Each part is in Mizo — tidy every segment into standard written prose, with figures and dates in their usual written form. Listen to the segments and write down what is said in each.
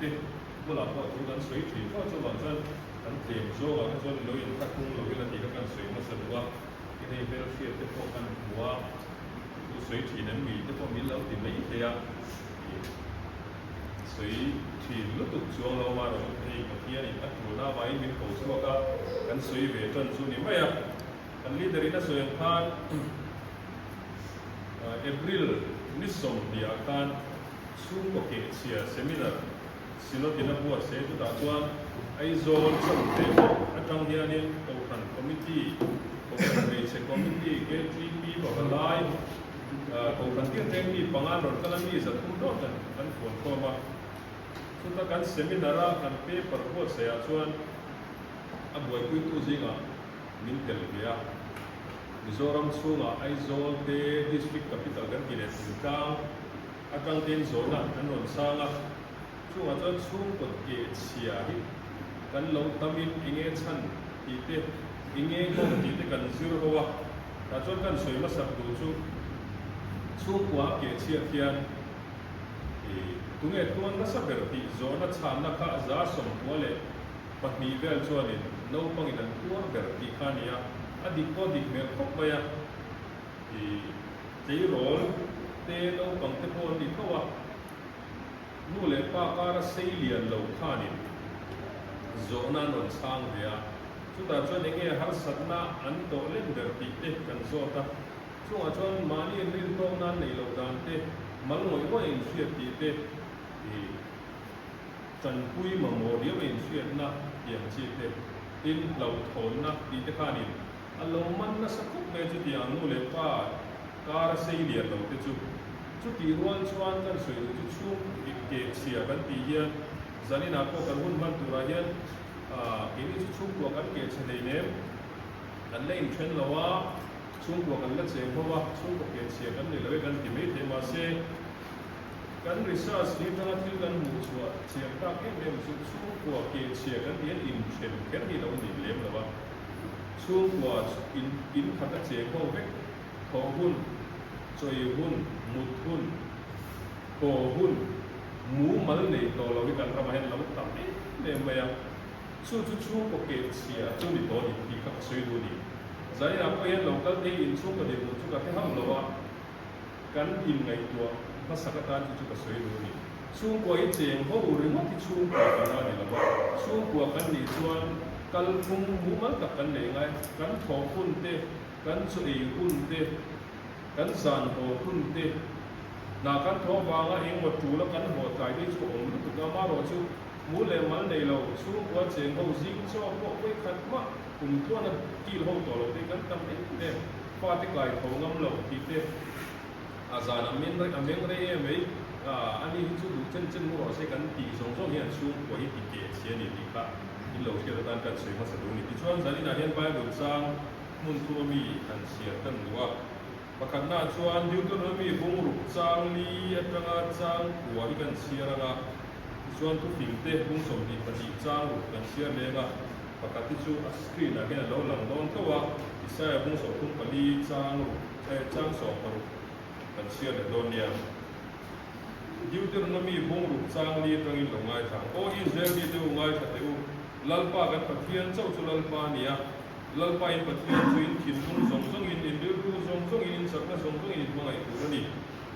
te bulah pawh thu kan sawi thin fo chuvang chuan kan tlem zawngah kha chuan lo inthlahrung lo ila tih kha kan sawi hmasa duh a, tin hei hmelhriat te pawh kan hmu a, thu sawi thin em mi te pawh min lo ti mai thei a, ih sawi thin lutuk chuang lo amaherawh chu hei Pathianin a tulna avangin min ko chhuak a, kan sawi ve tan chu ni mai a, kan leader in a sawi ang khan April ni sawmhnih ah khan chhungkaw kehchhia seminar Synod-in a buatsaih chutah chuan Aizawl chawlhte pawh atang hianin Kohhran Committee, Kohhran Hmeichhe Committee, KTP Pavalai, Kohhran Tinreng mi panga an rawn kal a, mi 300 dawt an kan fuan khawm a. Chuta kan seminar-a kan paper buatsaihah chuan a buaipuitu zingah min tel ve a. Mizoram chhungah Aizawl te District Capital kan ti leh thingtlang atang tein zawhna an rawn sang a. Chungah chuan chhungkaw keh chhia hi kan lo tamin enge chhan tih te, enge nghawng tih te kan zir ho a. Tah chuan kan sawi hmasak duh chu chhungkua a keh chhiat hian ih tunge tuan nasa ber tih zawhna chhanna kha 92% vel chuanin naupangin an tuar ber tih kha a ni a, a dik pawh dik hmel khawp mai a. Ih tleirawl te naupang te pawh an ni tho a. Nu leh pa kara sei lian lo khanin zawhna an rawn chhang ve a, chutah chuan eng nge harsatna an tawh lem ber tih te kan zawt a, chungah chuan mahni inrintawkna an neih loh dan te, mal ngawih ngawih inhriat tih te, ih tanpui mamawh riau a inhriatna tih ang chi te, tin hlauhthawnna tih te khanin A lo man nasa khawp mai a, chutiang nu leh pa kar a sei lian lo te chu. Chutih rual chuan kan sawi duh chu chhung keh chhia kan tih hian zaninah pawh kan hun hman turah hian keini chu chhungkua kan keh chhe hlei nem, kan la inthen lo a, chhungkua kan la cheng ho a, chhungkaw keh chhia kan nei lo e kan ti mai thei mahse kan research ni atanga thil kan hmuh chhuah chiang tak em em chu chhungkua keh chhia kan tih hian inthen kher hi lo ni lem lo a. Chhungkua in in khat a cheng ho vek, thawh hun, chawi hun, mut hun, haw hun, mumal nei tawh lo hi kan ramah hian lo tam em em mai a. Chu chu chhungkaw keh chhia chu ni tawh ni tih kha ka sawi duh a ni. Zaninah pawh hian lo kal thei in chhungkaw dinhmun chu ka hre hauh lo a. Kan inngaihtuah hmasak atan chu chu ka sawi duh a ni. Chhungkua hi cheng ho ringawt hi chhungkua kan a ni lo va, chhungkua kan nih chuan kalphung mumal tak kan nei ngai. Kan thawh hun te, kan chaw ei hun te, kan zan haw hun te, hna kan thawh vanga engemaw tul a kan haw tlai te hi chu awm lutuk a, amaherawh chu mu leh mal nei lo, chhungkua cheng ho zing chaw pawh vawikhat mah kum tluana kil ho tawh lo te hi kan tam em em. Fate kai tho ngam lo tih te a zan a men a meng rei em mai a, ani hi chu duh chen chen mu rawh se kan tih zawng zawng hian chhungkua hi ti keh chhe a ni tih kha in lo hriat atan kan sawi hmasa duh a ni. Tichuan zaninah hian Bible chang hmun thuma mi han chhiar kan duh a, pakhatnaah chuan Deuteronomy bungruk chang li atanga chang kua hi kan chhiar ang a, tichuan thufing te bung 22 chang ruk kan chhiar leng a. Pakhat hi chu a screen ah hian a lo lang dawn tho a, Isaiah bung 34 chang ruk eh chang 16 kan chhiar leh dawn nia. Deuteronomy bung ruk chang li atangin lo ngaithla ang. Aw Israel mite u ngaithla teh u, Lalpa kan Pathian chauh chu Lalpa a ni a, Lalpa in Pathian chu in thinlung zawng zawngin, in rilru zawng zawngin, in chakna zawng zawngin in hmangaih tur a ni.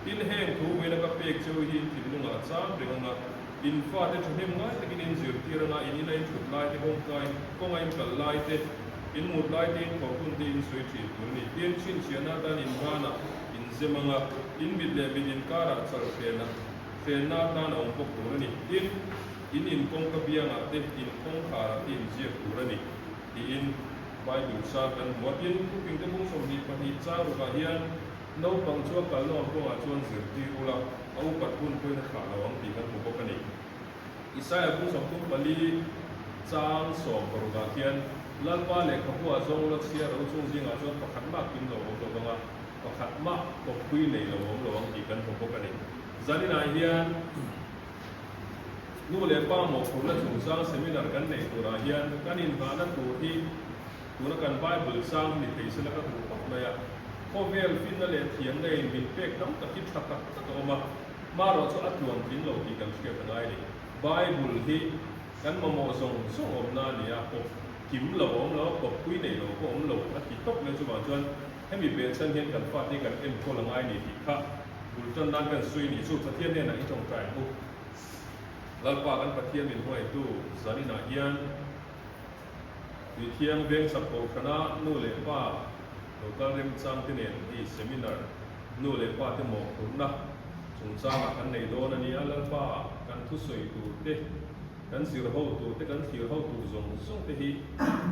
Tin heng thu vawiin a ka pek cheu hi in thinlungah a cham reng ang a, In fate thahnem ngai takin in zirtir anga in ina in thut lai te, kawngka in kawnga in kal lai te, in mut lai te, in thawh hun te in sawi thin tur a ni. Tin, chhinchhiahna atan in banah in zem anga in mit leh mit inkarah chal hrenah hrenna atan a awm bawk tur a ni. Tin, in in kawngka biangah te, in kawngkharah te in ziak tur a ni tiin Bible chang kan hmu a. Tin, thupingte bung 22 chang rukah hian Naupang chu a kalna awm kawngah chuan zirtir ula, a upat hun pawhin a thlah lo ang tih kan hmu bawk a ni. Isaia bung 34 chang 16 ah khian, Lalpa lehkhabu ah zawng ula chhiar ro chung zingah chuan pakhat mah kim lo awm lo vang a, pakhat mah kawppui nei lo awm lo ang tih kan hmu bawk a ni. Zaninah hian nu leh pa mawhphurhna chungchang seminar kan neih turah hian kan inhahna tur hi, Tuna kan Bible chang ni thei sela ka duh khawp mai a, khawvel finna leh thiamna in min pek tam tak hi tha tak tak a awm a, marawh chu a tluan tling lo tih kan hriat a ngai a ni. Bible hi kan mamawh zawng zawng awmna a ni a, kawp kim lo a awm lo a, kawppui nei lo pawh a awm lo a ti tawp mai. Chuvang chuan hemi behchhan hian kan fate hi kan enkawl a ngai a ni tih kha bul tan nan kan sawi a ni. Chu Pathian hnenah i tawngtai ang u. Lalpa kan Pathian min hruaitu zaninah hian Tuithiang vengchak kohhrana nu leh pa lo kal remchang te nen hei seminar nu leh pa te mawhphurhna chungchangah kan nei dawn a nia. Lalpa kan thusawi tur te, kan zir ho tur te, kan thlir ho tur zawng zawng te hi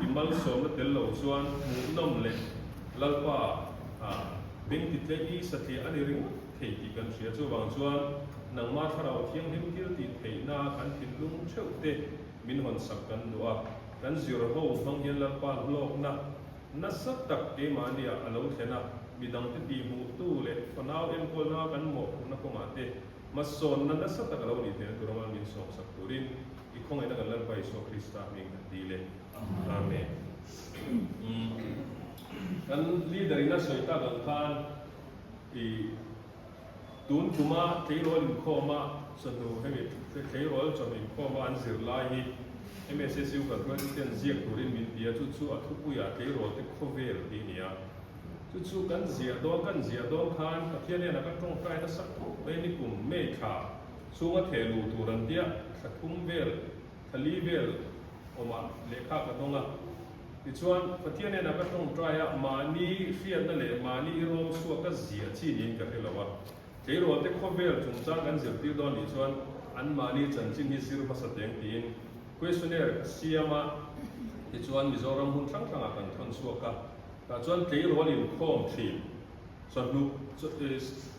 i malsawmna tel lo chuan hmuhnawm leh Lalpa ah bengtitleih i satliah a ni ringawt thei tih kan hria. Chuvang chuan nangma thlarau thianghlim thil tih theihna kan thinlung theuh te min hawnsak kan duh a, kan zir ho hmang hian Lalpa hlawkna nasa tak keimahniah a lo thlen a, midangte tihhmuhtu leh fanau enkawlna kan mawhphurhna kawngah te hmasawnna nasa tak a lo nih theihna tur amal min sawmsak turin i khawngaihna kan Lalpa Isua Krista hming kan dil e. Amen. Kan leader in a sawi tak ang khan i tun tuma tleirawl inkhawma chawhnu hemi tleirawl chawhnu inkhawma an zir lai hi MSSU kan hruaitu ten ziak turin min ti a, chu chu a thupuiah tleirawl te khawvel tih a ni a. Chu chu kan ziah dawn kan ziah dawn khan Pathian hian a ka tawngtai nasa khawp mai ni kum May thla chhunga theh luh tur an tia thla thum vel thla li vel awmah lehkha ka dawng a. Tichuan, Pathian hnenah ka tawngtai a, mahni hriatna leh mahni irawm chhuak ka ziah chi niin ka hre lo a. Tleirawl te khawvel chungchang kan zirtir dawn nih chuan anmahni chanchin hi zir hmasa teng tiin questionnaire ka siam a, tichuan Mizoram hmun hrang hrangah kan thawn chhuak a. Tah chuan tleirawl inkhawm thin, chawhnu,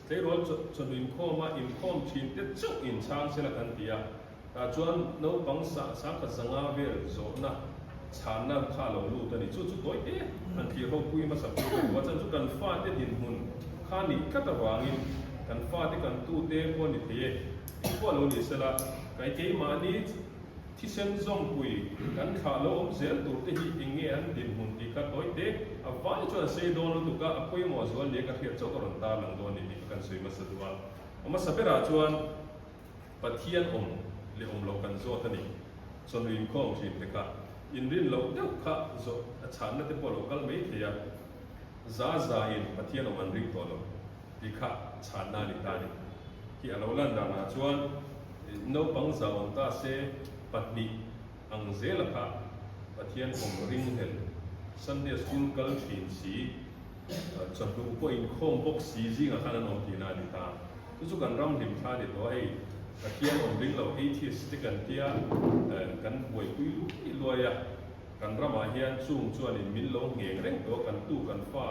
tleirawl chawhnu inkhawma inkhawm thin te chauh inchhang sela kan ti a. Tah chuan naupang sangkhat zanga vel zawhna chhanna kha a lo lut a ni. Chu chu tawi te han thlir ho pui hmasa pui ka duh a, chuan chu kan fate dinhmun kha nih tlat avangin kan fate kan tute pawh a ni thei e tih pawh a lo ni sela, kai keimahni thisen zawmpui kan thlah lo awm zel tur te hi eng nge an dinhmun tih kha tawi te a vai chuan sei dawn lutuk a, a pawimawh zual nia ka hriat chauh ka rawn tarlang dawn a ni tih kha kan sawi hmasa duh a. A hmasa berah chuan. Pathian awm leh awm loh kan zawt a ni. Chawhnu inkhawm thin te kha inrin loh deuh kha zawh a chhanna te pawh a lo kal mai thei a, za za in Pathian awm an ring tawh lo tih kha chhanna a ni ta a ni. Khi a lo lan danah chuan naupang za awm ta se pahnih ang zela kha Pathian awm ring hlel Sunday school kal thin si chawhnu pawh inkhawm bawk si zingah khan an awm tihna a ni ta. Chu chu kan ram hlim thla a ni tawh a, hei Pathian awm ring lo atheist te kan tia kan buaipui luai luai a, kan ramah hian chung chuanin min lo ngheng reng tawh a, kan tu kan fa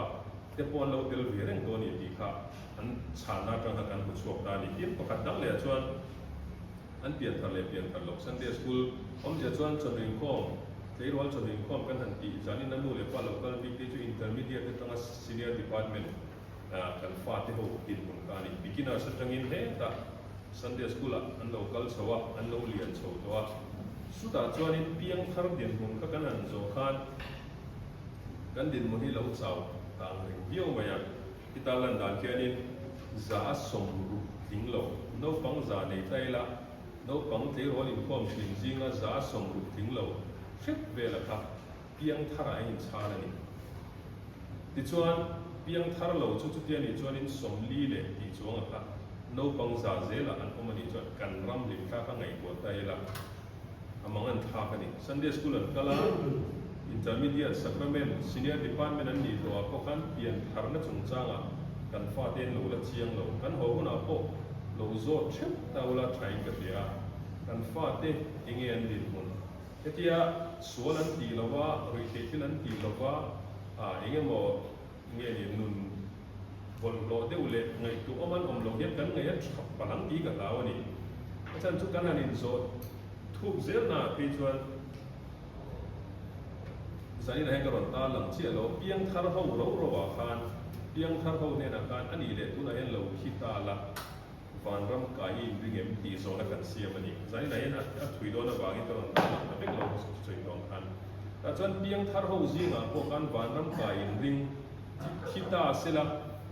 te pawh an lo tel ve reng tawh a ni tih kha an chhanna atang kha kan hmu chhuak ta a ni. Tin, pakhat dang leh ah chuan an pian thar leh pian thar loh Sunday School awmzia chuan chawhnu inkhawm, tleirawl chawhnu inkhawm kan han tih zanin a nu leh pa lo kal bik te chu intermediate atanga senior department Kan fate ho dinhmun kha a ni. Beginners atangin hetah Sunday School ah an lo kal chho a, an lo lian chho tawh a. Chutah chuanin piangthar dinhmun kha kan han zawh khan kan dinhmun hi lo chau tang reng viau mai a. Heta lan dan khianin za a sawmruk tling lo, naupang za nei ta ila, naupang tleirawl inkhawm thin zinga za a sawmruk tling lo hrep vela kha piangthar ah a inchhal a ni. Tichuan, piangthar lo chu chutia nih chuanin 40 leh tih chuang a kha naupang za zelah an awm a nih chuan kan ram hlimthla kha ngaihtuah ta ila a mang an thlak a ni. Sunday School an kal a, Intermediate, Sacrament, Senior Department an nih tawhah pawh khan piantharna chungchangah kan fate an lo la chiang lo. Kan haw hunah pawh lo zawt theuh ta ula thain ka hria a, kan fate enge an dinhmun? Hetia sual an tih lo va, ruihtheih thil an tih lo va, ah eng emaw nge ni nun bawlhhlawh deuh leh ngaihtuah awm an awm lo hian kan ngaih a tha palh ang tih ka hlau a ni. A chhan chu kan han inzawh thuk zel naah phei chuan zaninah hian ka rawn tar lang chiah lo, piangthar ho ro ro ah khan, piangthar ho hnenah khan a nih leh tunah hian lo thi ta la, Vanram kai i inring em tih zawhna kan siam a ni. Zainah hian a thui dawn avangin ka rawn dah lang ta vek lo ka sawi tawh ang khan. Tah chuan piangthar ho zingah pawh khan vanram kai inring thi ta se la,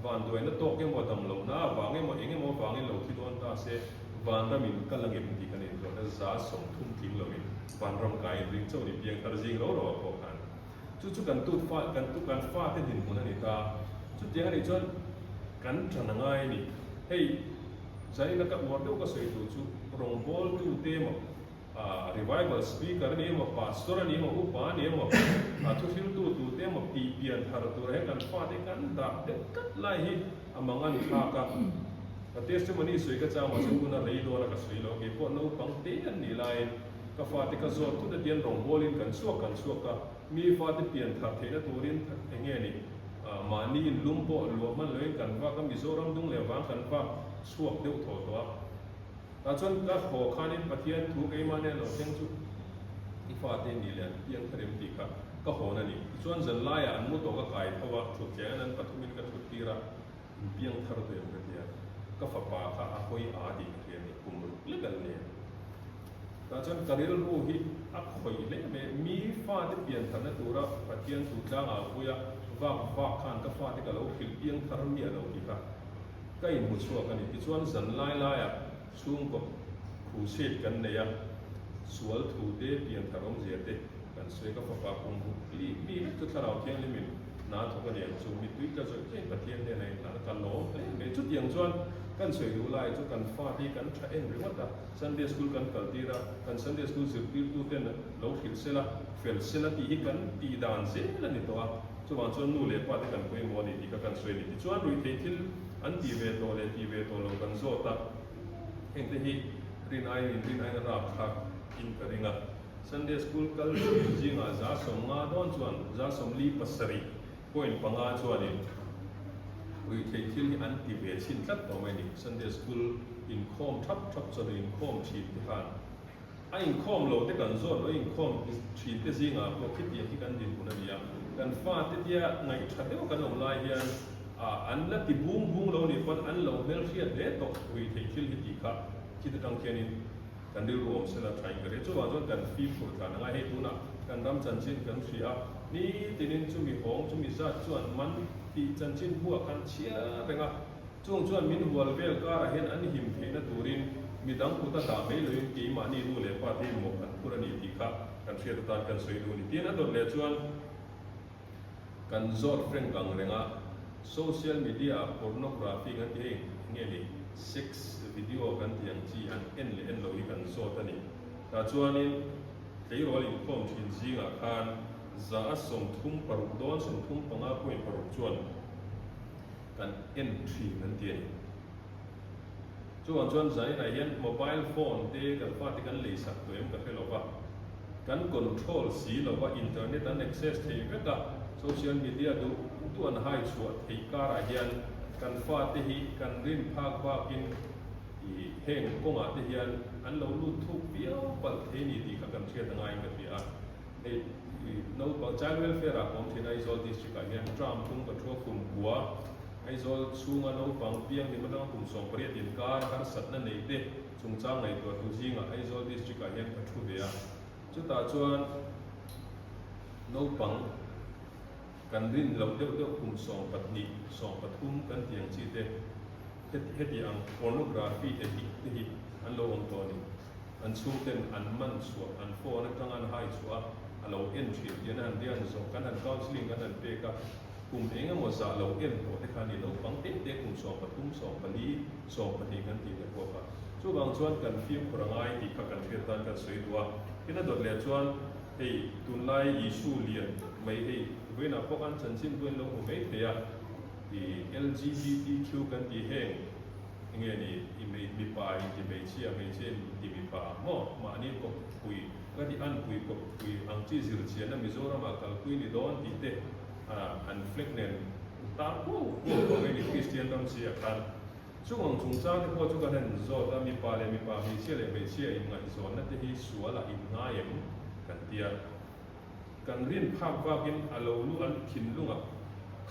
vanduaina tawk emaw dam lohna avang emaw eng emaw avangin lo thi dawn ta se, vanram in kal angem tih kan inzawhna za. 30 tling loin vanram kai inring chauh ni piangthar zing ro ro ah pawh khan chu chu kan tut fa kan tu kan fate dinhmun a ni ta. Chutiang a nih chuan kan ṭan a ngai a ni. Hei zaina ka uar deuh ka sawi tur chu rawngbawltu te emaw Revival speaker a ni emaw, pastor a ni emaw, upa a ni emaw, thuhriltu tute emaw tih pian thar turah hian kan fate kan dah deuh tlat lai hi a mang an thlak a. Ka testimony sawi ka chang mahse hun a rei dawn a ka sawi lo. Kei pawh naupang te an nih laiin ka fate ka zawt thut a tian rawngbawlin kan chhuak kan chhuak a, mi fate pian thar theihna turin eng nge ni mahni inlum pawh luah hman loin kan vak a, Mizoram dung leh vang kan vak chhuak deuh thaw tawh a. Tah chuan ka haw khanin Pathian thu keimah nen lo thleng chu i fate nih leh an piang kha rem tih kha ka hawn a ni. Tichuan zan laiah an mu tawh ka kai tho a, thut thleng an pathumin ka thut tir a, in piang thar tawh em ka ti a, ka fapa kha a hawi a tih ka hria a ni, kum ruk lek an nei a. Tah chuan ka rilru hi a khawih hle mai, mi fate pian tharna tura Pathian thu tlangah a vui a, vak vak khan ka fate ka lo hrilh piang thar miah lo tih kha. Ka inhmu chhuak a ni. Tichuan zan lai laiah chhungkaw crusade kan nei a, sual thu te, pianthar awmzia te kan sawi. Ka fapa kum ruk li mi vek chu Thlarau Thianghlimin hna a thawk a ni ang chu. Mittui tla zawih zawih Pathian hnenah in hlan a, ka lawm hle mai. Chutiang chuan kan sawi duh lai chu kan fate hi kan tha en ringawt a, Sunday school kan kal tir a, kan Sunday school zirtirtu ten lo hrilh sela, fel sela tih hi kan tih dan zel a ni tawh a. Chuvang chuan nu leh pa te kan pawimawh a ni tih kha kan sawi a ni. Tichuan ruihtheih thil an tih ve tawh leh tih ve tawh lo kan zawt a, hengte hi rin aiin in rin aiin a rap thlak in ka ring a. Sunday School kal thin zingah 50% dawn chuan 47 point panga chuanin ruihtheih thil hi an ti ve chhin tlat tawh mai a ni. Sunday School inkhawm thap thap chuan inkhawm thin te khan A inkhawm lo te kan zawt lo, a inkhawm thin te zingah pawh khitiang khi kan dinhmun a ni a. Kan fate tia ngaihtha deuh kan awm lai hian an la ti bung bung lo nih pawn an lo hmelhriat hle tawh ruihtheih thil hi tih kha khit atang khianin kan rilru awm sela thain ka ria. Chuvang chuan kan fimkhur tlan a ngai. Hei tunah kan ram chanchin kan hria a, nitinin chumi hawng chumi zat chuan man tih chanchin buah kan chhiar reng a. Chung chuan min hual vel karah hian an him theihna turin midang kut a dah mai loin keimahni nu leh pa te mawh an phur a ni tih kha kan hriat atan kan sawi duh a ni. Tin, a dawt leh chuan kan zawt frank ang reng a, social media ah pornography kan ti hei nge ni, sex video kan tih ang chi an en leh en lo hi kan zawt a ni. Tah chuanin tleirawl inkhawm thin zingah khan 36% dawn 35.6 chuan kan en thin an ti a ni. Chuvang chuan zainah hian mobile phone te kan fate kan lei sak tawh em ka hre lo va, kan control si lo va, internet an access thei vek a, social media duh duh an hai chhuah theih karah hian kan fate hi kan rin phak bakin ih heng kawngah te hian an lo lut thuk viau palh thei a ni tih kha kan hriat a ngaiin ka hria a. Hei naupang Child Welfare ah awm thin Aizawl District ah hian term tum ka thu a kum kua Aizawl chhunga naupang piang ni hmatanga kum 18 inkar harsatna nei te chungchang ngaihtuah tu zingah Aizawl District ah hian ka thu ve a. Chutah chuan naupang kan rin loh deuh deuh kum 12, 13 kan tih ang chi te heti ang pornography addict te hi an lo awm tawh a ni. An chhungten an man chhuah, an phone atanga an hai chhuah a, a lo en thin tih an han rian zawh, kan han counselling kan han pek a, kum eng emaw zah lo en tawh te kha a ni lo, pang te te kum 13, 14, 12 kan tih te pawh kha. Chuvang chuan kan fimkhur a ngai tih kha kan hriat tan kan sawi duh a, tin a dawt leh chuan hei tunlai Isu lian tak mai hei vawiinah pawh khan chanchin pawhin lo hmu mai thei a, ih LGBTQ kan tih heng, Enge ni, i hmei mipa in ti hmeichhia, hmeichhia in ti mipa maw? Mahni kawppui ka ti anpui kawppui ang chi zirchianna Mizoramah kalpui ni dawn tih te an flag nen tar kuau kuau tawh mai ni Kristian ram si ah khan. Chung ang chungchang te pawh chu kan han zawt a, mipa leh mipa, hmeichhia leh hmeichhia inngaihzawnna te hi sual ah inngai em? kan ti a. Kan rin phak vakin a lo lu an thinlungah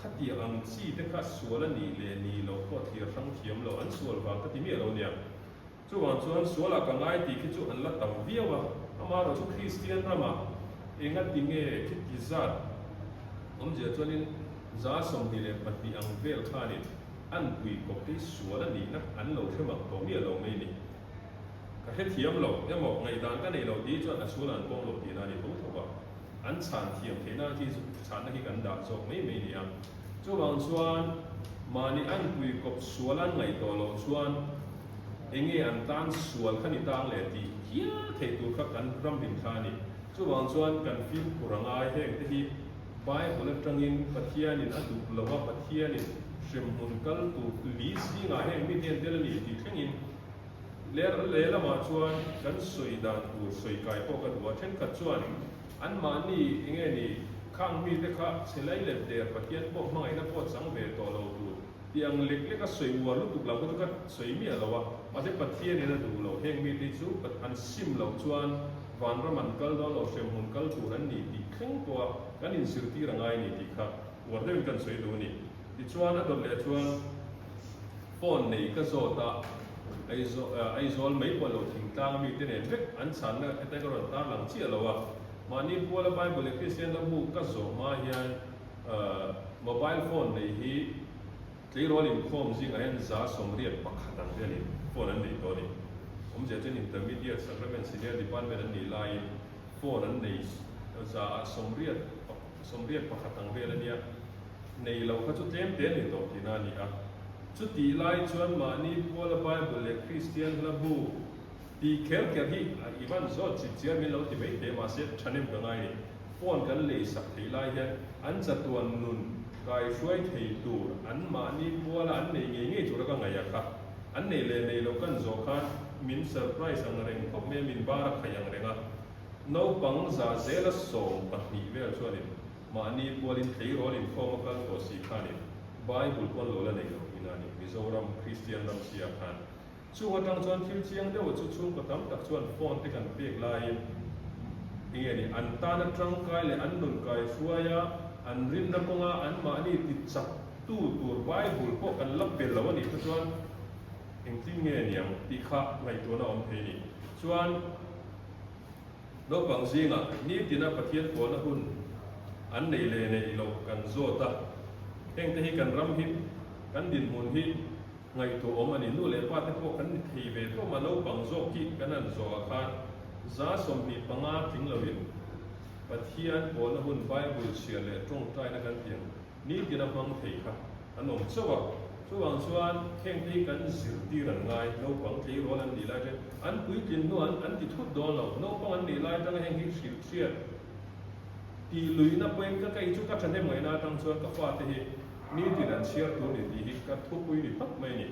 khatiang ang chi te kha sual a nih leh nih loh pawh thlir hrang thiam lo, an sual vang ka ti miah lo nia. Chuvang chuan sualah ka ngai tih khi chu an la tam viau a, amaherawh chu Kristian ramah enga ti nge khiti zat awmzia chuanin 22% ang vel khanin an pui kawp te hi sual a nihna an lo hre mak tawh miah lo mai ni. Ka hrethiam lo emaw ngaihdan ka nei lo tih chuan a sual an pawm lo tihna a ni tho tho a. An chhan thiam theihna khi chu chhanna khi kan dah zawk mai mai nia. Chuvang chuan mahni an pui kawp sual an ngaih tawh loh chuan enge an tan sual kha ni tang leh tih hial theih tur kha kan ram hlim thla a ni. Chuvang chuan kan fimkhur a ngai heng te hi Bible atangin Pathianin a duh lo a, Pathianin hremhmun kal tur li zingah heng mi hnen tel a ni tih thlengin Lehlamah chuan kan sawi dan tur sawi kai pawh ka duh a, thenkhat chuan anmahni enge ni khang mite kha chhe lai let der Pathian pawh hmangaihna pawh chang ve tawh lo tur tih ang lek lek a sawi uar lutuk lo kha chu ka sawi miah lo a, mahse Pathianin a duh lo heng mite hi chu an sim loh chuan vanram an kal dawn lo hremhmun kal tur an ni tih thleng pawha kan inzirtir a ngai a ni tih kha uar deuhin kan sawi duh a ni. Tichuan a dawt leh chuan. Phone nei ka zawt a, Aizawl mai pawh lo thingtlang a mite nen vek an chhanna heta ka rawn tarlang chiah lo a. Mahni puala Bible leh Kristian la bu ka zawh hma hian mobile phone nei hi tleirawl inkhawm zingah hian 181 ang velin phone an nei tawh a ni. Awmzia chuan Intermediate Sacrament Senior Department an nih laiin phone an nei 181 ang vel a nia. Nei lo kha chu tlem te ni tawh tihna a ni a. Chutih lai chuan mahni puala Bible leh Kristian hla bu tih kher kher hi i van zawt chip chiar min lo ti mai teh mahse thahnem ka ngai ni. Phone kan lei sak theih lai hian an chatuan nun kai hruai thei tur an mahni puala an nei ngei ngei tura ka ngaih a kha. An nei leh nei lo kan zawh khan min surprise ang reng khawp mai a, min bar a khaih ang reng a. Naupang za zela 12 vel chuanin Mahni pualin tleirawl inkhawm a kal tawh si khanin Bible pawn lo la nei lo thin a ni, Mizoram Kristian ram sia khan. Chung atang chuan thil chiang deuh chu chhungkaw tam tak chuan phone te kan pek laiin enge ni an tana tangkai leh an nun kai hruai a, an rinna kawnga an mahni ti chak tu tur Bible pawh kan la pe lo a nih kha chuan engtin nge niang tih kha ngaihtuahna awm thei a ni. Chuan. Naupang zingah nitina Pathian pawlna hun an nei leh neih loh kan zawt a, hengte hi kan ram hi kan dinhmun hi ngaihtuah awm a ni. Nu leh pa te pawh kan ni thei ve tawh mah naupang zawk hi kan han zawhah khan 25 tling loin Pathian pawlna hun Bible chhiar leh tawngtaina kan tiang Nitin a hmang thei kha an awm chauh a, chuvang chuan hengte hi kan zirtir an ngai, naupang tleirawl an nih lai te an puitlin hnu an an ti thut dawn lo, naupang an nih lai atanga heng hi hrilh hriat tih luihna pawhin ka kei chu ka thahnem ngaihna atang chuan ka fate hi nitin an chhiar tur ni tih hi ka thupui ni phawt mai a ni.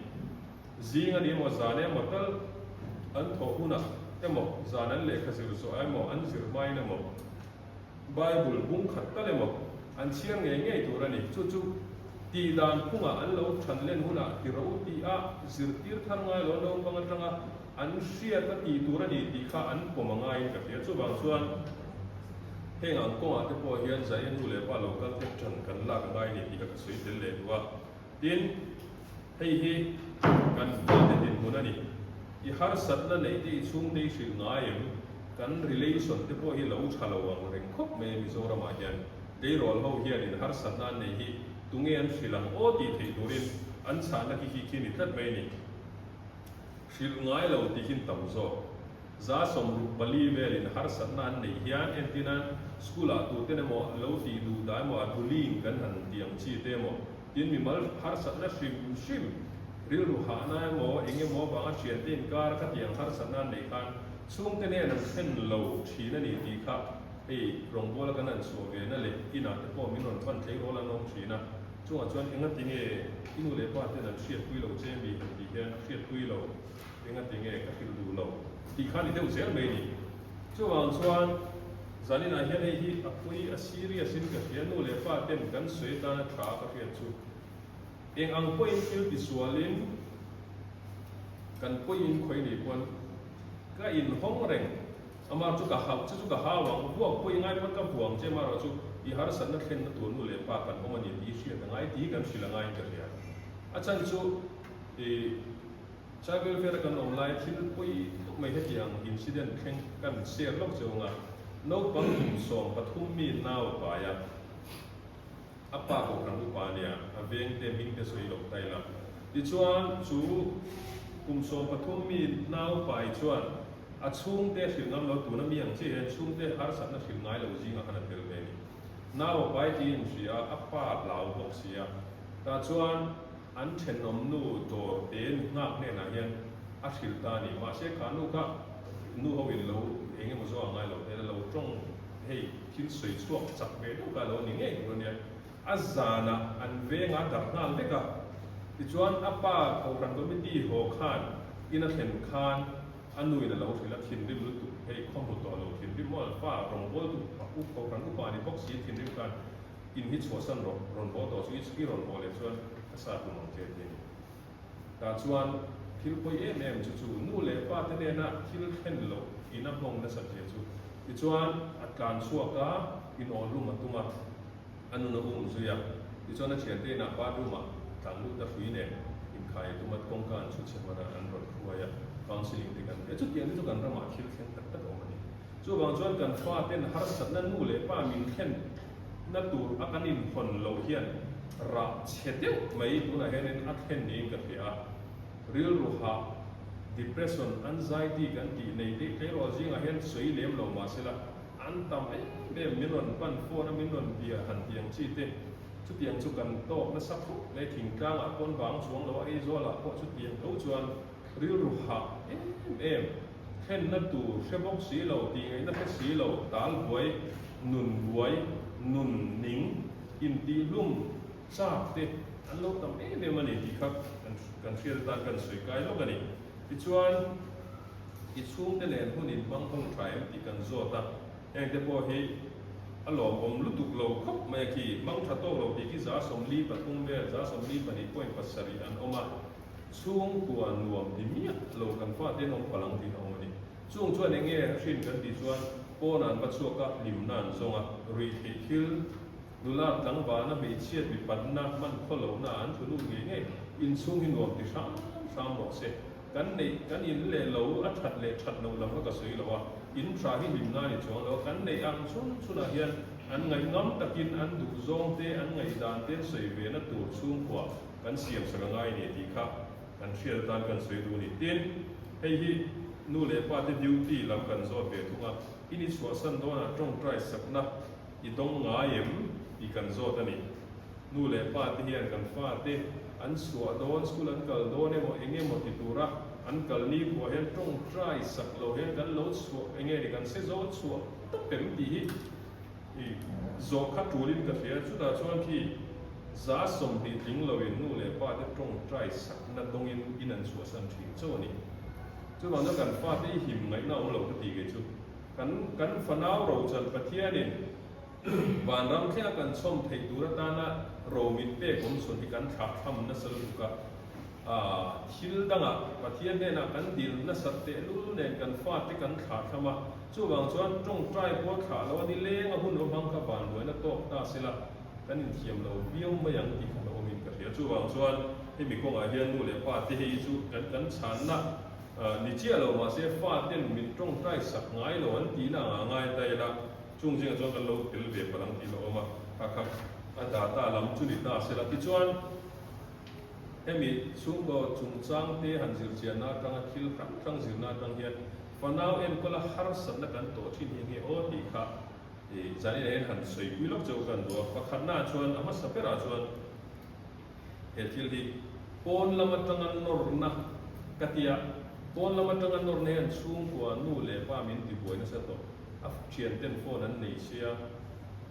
Zing a ni emaw zan emaw tal an thawh hunah emaw zan an lehkha zir zawh emaw an zir hmain emaw, Bible bung khat tal emaw an chhiar ngei ngei tur a ni. Chu chu tih dan phungah an lo than len hunah ti ro tih a zirtir thar ngai lo naupang atanga an hriat a tih tur a ni tih kha an pawm a ngaiin ka hria. Chuvang chuan heng ang kawngah te pawh hian Zaia nu leh pa lo kal te than kan lak a ngai a ni tih kha ka sawi tel leh duh a. Tin, hei hi kan fate dinhmun a ni. I harsatna neih te i chhungte i hrilh ngai em? Kan relation te pawh hi lo tha lo ang reng khawp mai a Mizoramah hian. Tleirawl ho hianin harsatna an neih hi tunge an hrilh ang aw tih theih turin an chhahna khi khi khi ni tlat mai a ni. Hrilh ngai lo tih hian tam zawk. 64 velin harsatna an neih hian entin a school ah tuten emaw lo tih duh dah emaw a bullying kan han tih ang chi te emaw tin mimal harsatna hrim hrim rilru hahna emaw eng emaw avanga thiante inkar a khatiang harsatna an neih khan chhungte nen an thlen lo thin a ni tih kha hei rawngbawla kan han chhuah ve na leh inah te pawh min rawn pan tleirawl an awm thin a chungah chuan engati nge i nu leh pa ten an hriatpui lo che mi han tih hian hriatpui lo. Engati nge ka hrilh duh lo tih kha ni deuh zel mai a ni. Chuvang chuan zaninah hian hei hi a pui a serious in ka hria, nu leh pa ten kan sawi atana tha ka hriat chu eng ang pawhin thil tisualin kan pawiin khawi ni pawn ka inhawng reng amah chu ka hauh che chu ka hau ang, vuak pawi ngai pawn ka vuang che amaherawh chu i harsatna thlenna tur nu leh pa kan awm a ni tih i hriat a ngai tih hi kan hrilh a ngaiin ka hria. A chhan chu i. Child welfare a kan awm lai thil pawi tak mai hetiang incident thleng kan share lawk cheu anga naupang kum 13 mi nau a pai a, a pa kohhran upa a nia, a veng te hming te sawi loh ta ila. Tichuan chu kum 13 mi nau pai chuan. A chhungte hrilh ngam lo tuna mi ang chiah hian chhungte harsatna hrilh ngai lo zingah khan a tel ve a ni. Nau a pai tiin hria a, a pa hlau bawk si a. Tah chuan an thenawm nu dawr te nu nghak hnenah hian a hrilh ta a ni. Mahse kha nu kha nu ho in lo eng emaw zawh a ngai lo hmel a, lo tawng hei thil sawi chhuak chak ve deuh kha a lo ni ngei tur a nia. A zanah an vengah darh nghal vek a, tichuan a pa Kohhran Committee haw khan in a thlen khan a nuin a lo hrilh a, thinrim lutuk, hei khaw hmu tawh lo thinrim maw fa rawngbawltu u Kohhran upa ni bawk si thinrim khan in hi chhuahsan rawh, rawn haw tawh chu i rawn haw leh chuan ka sa tum ang che ti a ni. Tah chuan thil pawi em em chu chu nu leh pa te nena thil thlen loh in a nghawng nasat zia chu tichuan a tlan chhuak a, inawhlum a tum a. A nun a um zui a, tichuan a thiante inah bathroom ah tlan lut a hrui nen inkhai a tum a, kawngka an chhu chhe hman a, an rawn hruai a, counselling te kan pe a, chutiang te chu kan ramah thil thleng tak tak a awm a ni. Chuvang chuan kan faten harsatna nu leh pa min thlen na tur a kan inhawn loh hian rah chhe deuh mai tunah hianin a thlen niin ka hria a, rilru hah, depression, anxiety kan tih nei te tleirawl zingah hian sawi lem lo mahsela, An tam em em, min rawn pan phone a min rawn bia han ti ang chi te, chutiang chu kan tawk nasa khawp mai, thingtlangah pawn vang chuang lo a, Aizawl ah pawh chutiang tho chuan rilru hah em em, thlenna tur hre bawk si lo, tih ngaihna hre si lo, tal buai, nun buai, nun ning, intihlum chak te an lo tam em em a ni tih kha kan hriat atan kan sawi kai lawk a ni. Tichuan. I chhungte nen hun in hmang hung tha em tih kan zawt a, hengte pawh hi a lawmawm lutuk lo khawp mai a khi, hmang tha tawk lo tih khi 43 vel, 42 point 7 an awm a, chhungkua nuam ti miah lo kan fate an awm palh ang tih a awm a ni. Chung chuan eng nge hrin kan tih chuan pawn an va chhuak a, hlimna an zawng a, ruihtheih thil, nula tlangvalna, hmeichhiat mipatna, hman khawlohna an thu lut ngei ngei, inchhung hi nuam ti hram hram rawh se. Kan neih, kan in leh lo, a that leh that loh lam kha ka sawi lo a, in tha hi hlimna a ni chuang lo a, kan neih ang chhun chhunah hian an ngaih ngam takin an duh zawng te, an ngaihdan te an sawi ve na tur chhungkua kan siam sak a ngai a ni tih kha kan hriat atan kan sawi duh a ni. Tin, hei hi nu leh pa te duty lam kan zawt ve thung a, in i chhuahsan dawnah tawngtai sakna i dawng ngai em tih kan zawt a ni. Nu leh pa te hian kan fa te an chhuah dawn, school an kal dawn emaw eng emaw ti tura an kal ni khuah hian tawngtai sak lo hian kan lo chhuah eng nge ni kan se zawn chhuah tawp em tih hi i zawh kha tulin ka hria. Chutah chuan khi 20% tling loin nu leh pa te tawngtai sakna dawngin in an chhuahsan thin chauh a ni. Chuvang chuan kan fa te i him ngaihna awm lo ka tih kei chu kan kan fanau rochan Pathianin Vanram thlenga kan chhawm theih tur atana ro min pek awm chhun hi kan thlah tham nasa lutuk a. Thil dangah Pathian hnenah kan dil nasat tehlul nen kan fate kan thlah tham a, chuvang chuan tawngtai pawh thlah lo a ni leng a hun awmhang kha vanduaina tawk ta sela kan inthiam lo viau mai ang tih kha hlauhawmin ka hria. Chuvang chuan hemi kawngah hian nu leh pa te hei chu kan kan chhanna ni chiah lo mahse faten min tawngtai sak ngai lo an tihna angah ngai ta ila. Chung zingah chuan kan lo tel ve palh ang tih a awm a, kha kha a data lam chu ni ta sela. Tichuan, hemi chhungkaw chungchang te han zir chianna atanga thil hrang hrang zirna atang hian fanau enkawla harsatna kan tawh thin hi enge aw tih kha zaninah hian han sawipui lawk chauh ka han duh a. Pakhatnaah chuan a hmasa berah chuan he thil hi pawn lam atanga nawrna ka tia, pawn lam atanga nawrna hian chhungkua nu leh pa min tibuai nasa tawh. A thianten phone an nei sia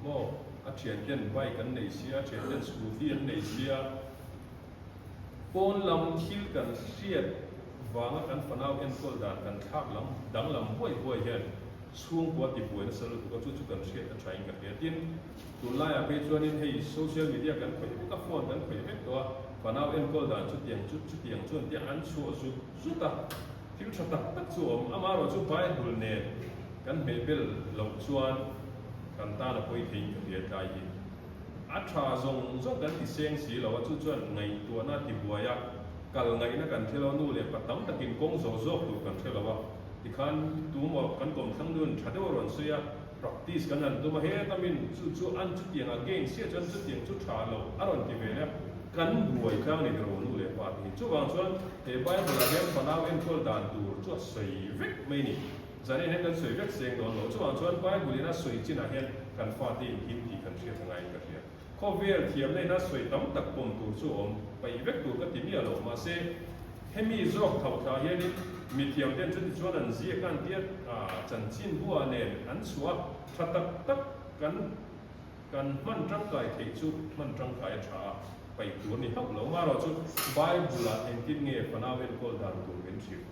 maw, a thianten bike an nei sia, a thianten scooty an nei sia. Pawn lam thil kan hriat vanga kan fanau enkawl dan kan thlak lam danglam huai huai hian chhungkua tibuai nasa lutuk a, chu chu kan hriat a thain ka hria. Tin, tunlaiah phei chuanin hei social media kan khawih vek a, phone kan khawih vek tawh a, fanau enkawl dan chutiang chu chutiang chuan tia an chhuah zut zut a. Thil tha tak tak chu a awm. Amaherawhchu Bible nen kan hmehbel loh chuan kan tan a pawi theiin ka hria tlai hi. A tha zawng zawng kan ti seng si lo a, chu chuan ngaihtuahna a tibuai a, kal ngaihna kan hre lo a, nu leh pa tam takin kawng zawh zawk tur kan hre lo a, tikhan tumaw kan kawmthlang nun tha deuh a rawn sawi a, Practice kan han tum a, heta min chu chu an chutiang again sia chuan chutiang chu tha lo a rawn ti ve leh a, kan buai tlang ni ro nu leh pa te hi. Chuvang chuan he Bible ah hian fanau enkawl dan tur chu a sawi vek mai ni. Zanin hian kan sawi vek seng dawn lo. Chuvang chuan Bible in a sawi chinah hian kan fate in him tih kan hriat a ngaiin ka hria. Khawvel thiamna in a sawi tam tak pawm tur chu awm paih vek tur ka ti miah lo. Mahse, hemi zawk tho thla hianin mithiam ten chuti chuan an ziak a an tia chanchin bua nen an chhuah a, tha tak tak kan kan hman tangkai theih chu hman tangkai a tha a, paih tur a ni hauh lo. Amaherawhchu Bible ah engtin nge fanau enkawl dan tur min hrilh?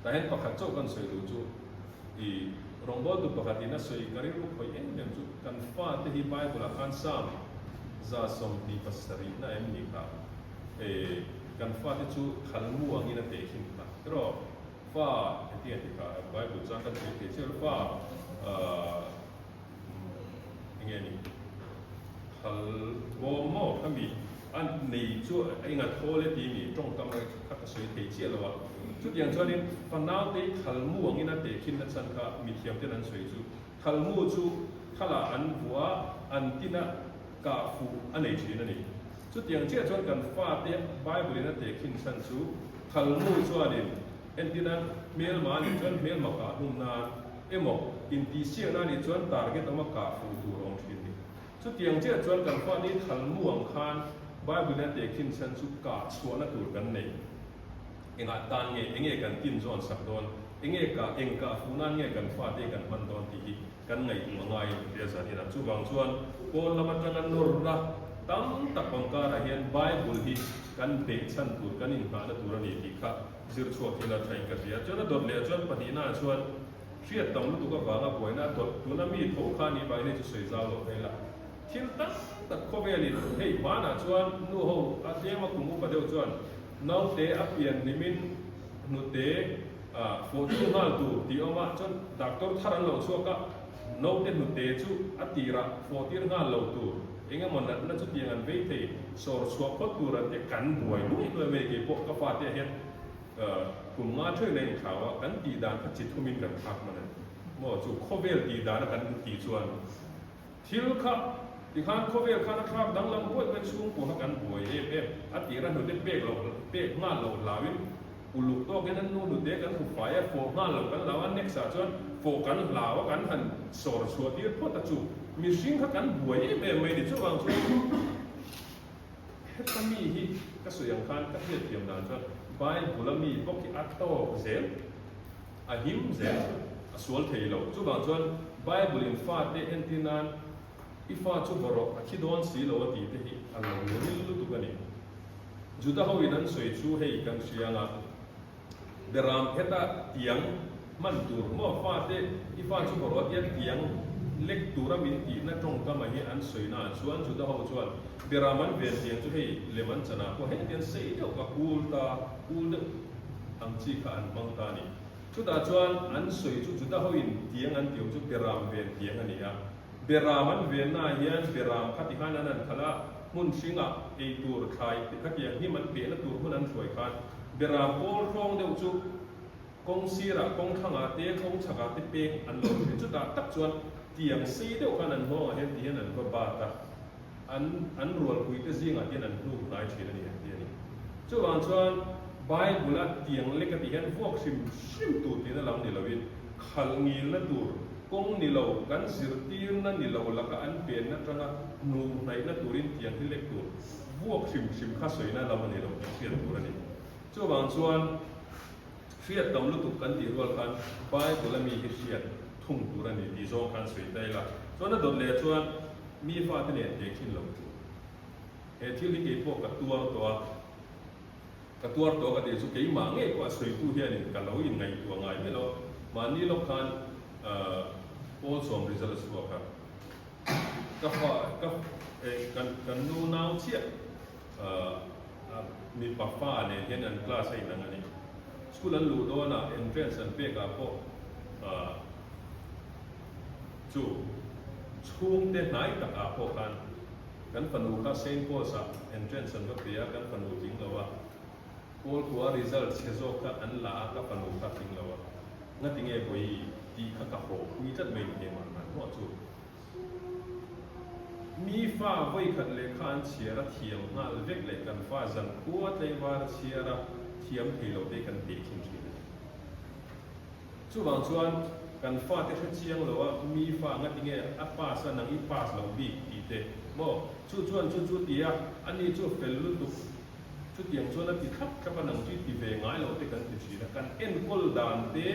Tah hian pakhat chauh kan sawi duh chu i rawngbawltu pakhatin a sawi ka rilru khawih em em chu kan fate hi Bible ah khan Psalm 27 na em ni kha e kan fate chu thalmu angin a teh khin kha erawh fa hetiang a ti kha Bible chuan kan sawi thei chiah lo fa ah enge ni thal bawm maw khami a nei chu a enga thawl e tih mi tawngkam kha ka sawi thei chiah lo a, chutiang chuanin fanaute hi thalmu angin a tehkhin na chhan kha mithiam ten an sawi chu thalmu chu thalah an vuah a, an tina kah fuh a nei thin a ni. Chutiang chiah chuan kan fate Bible in a tehkhin chhan chu thalmu chuanin entina hmelma a nih chuan hmelma kah hlum nan emaw intihsiakna a nih chuan target awma kah fuh tur a awm thin a ni. Chutiang chiah chuan kan fate hi thalmu ang khan Bible-in a tehkhin chhan chu kah chhuahna tur kan nei. Engah tan nge, enge kan tin zawn sak dawn, enge kah, eng kah fuh nan nge kan fate kan hman dawn tih hi kan ngaihtuah ngaiin ka hria zan inah. Chuvang chuan pawn lam atanga nawrna tam tak awm karah hian Bible hi kan behchhan tur, kan inngahna tur a ni tih kha zir chhuak ila thain ka hria. Chuan a dawt leh chuan pahnihnaah chuan Hriat tam lutuk avanga buaina a tawlh tuna mi tho kha ni vangin hei chu sawi zau lo phei la. Thil tam tak khawvelin hei hmanah chuan nu ho a tlem a kum upa deuh chuan naute a pian hlimin hnute fawhtu nghal tur tih awm a, chuan doctor thar an lo chhuak a, naute hnute chu a tirah fawhtir nghal lo tur, eng emaw natna chutiang an vei thei, sawr chhuah phawt tur an ti a, kan buai nuai nuai mai keipawh ka fate ah hian. Kum nga theuhin a inthlau a, kan tih dan kha chi thumin kan thlak hman a ni. Maw chu khawvel tih dana kan tih chuan thil kha tikhan khawvel khan a thlak danglam buai buai chhungkua kha kan buai em em a tira hnute pek loh pek nghal loh hlauin uluk tawkin an nu hnute kan hmu fai a, fawh nghal loh kan hlau a, next ah chuan fawh kan hlau a kan han sawr chhuah tir phawt a chu mihring kha kan buai em em mai ni chuvang chuan Heta mi hi ka sawi ang khan ka hriatthiam dan chuan Bible-a mi bawk hi a tawk zel, a him zel, a sual thei lo. Chuvang chuan Bible-in fate entir nan i fa chu vaw rawh, a thi dawn si lo a tih te hi a lo ril lutuk a ni. Juda hoin an sawi chu hei kan hria ang a. Beram heta tiang hman tur maw fate i fa chu ka ruat hian tiang lek tura min tihna tawngkam ah hi an sawi na ah chuan Juda ho chuan Beram an ven tiang chu hei lem an chan ah pawh heti an sei deuh ka kul ta kul deuh ang chi kha an hmang ta a ni. Chutah chuan an sawi chu Juda ho in tiang an tih awm chu Beram ven tiang a ni a. Beram an venna ah hian Beram kha ti khan an han khalh a, hmun hringah ei tur thlai te kha tiang hnim an pehna tur hmun an hruai khan Beram pawl hrawng deuh chu kawng sirah, kawng thlangah te, kawng chhakah te peng an lo thin. Chutah tak chuan tiang sei deuh khan an nghawngah hian ti hian an va bat a, an an rualpui te zingah hian an hnuk hnai thin a ni an ti a ni. Chuvang chuan Bible-a tiang lek a tih hian vuak hrim hrim tur tihna lam ni loin khalh ngilna tur Kawng ni lo, kan zirtirna ni lo laka an penna atanga hnuh hnaihna turin tiang hi lek tur vuak hrim hrim kha sawina lam a ni lo tih hriat tur a ni. Chuvang chuan hriat tam lutuk kan tih rual khan Bible a mi hi hriat thung tur a ni tih zawng khan sawi ta ila. Chuan a dawt leh chuan mi fate nen tehkhin lo tur. He thil hi keipawh ka tuar tawh a. Ka tuar tawh ka tih chu keimah ngei pawh a sawitu hianin ka lo inngaihtuah ngai miah lo. Mahni lawk khan Paul sawm result a chhuak a, ka fa ka kan kan nu nau chiah mipa fa nen hian an class a inang a ni. School an luh dawnah entrance an pekah pawh chu chhungte hnai takah pawh khan Kan fanu kha Saint Paul's ah entrance an va pe a, kan fanu tling lo a. Paul khua result chhe zawk kha an la a, ka fanu kha tling lo a. Ngati nge vawi tih kha ka haw pui tlat mai ni keimah khan maw chu. Mi fa vawi khat lehkha an chhiar a thiam nghal vek leh kan fa zan khua tlaivar a chhiar a thiam thei lo te kan teh thin thin a ni. Chuvang chuan kan fate hre chiang lo a, mi fa nga tinge a pass a nang i pass lo bik tih te maw? Chu chuan chu chu ti a, ani chu fel lutuk. Chutiang chuan a ti thlap thlap a, nang chu i ti ve ngai lo te kan ti thin a. Kan enkawl dan te,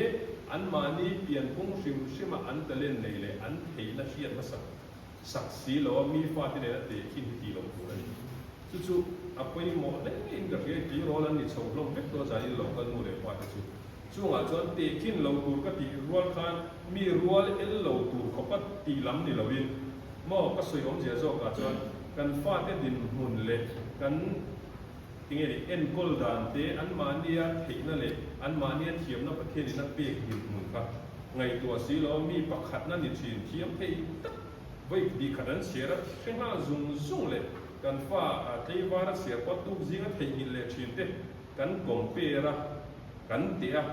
anmahni pianphung hrim hrima an talent nei leh an theihna hriat hmasak sak si lo a, mi fate nena tehkhin hi tih loh tur a ni. Chu chu a pawimawh hle in ka hria, tleirawl an ni chho hlawm vek tawh zan in lo kal nu leh pa te chu. Chungah chuan tehkhin lo tur ka tih rual khan mi rual el lo tur khawpa tih lam ni loin maw ka sawi awmzia zawkah chuan kan fate dinhmun leh kan tinge ni enkawl dan te anmahnia theihna leh anmahnia thiamna Pathianin a pek dinhmun kha ngaihtuah si lo mi pakhatna ni thin thiam thei tak vawi hnih khat an chhiar a hre nghal zung zung leh kan fa tleivar a chhiar pawh tuk zinga theihnghilh leh thin te kan compare a, kan teh a,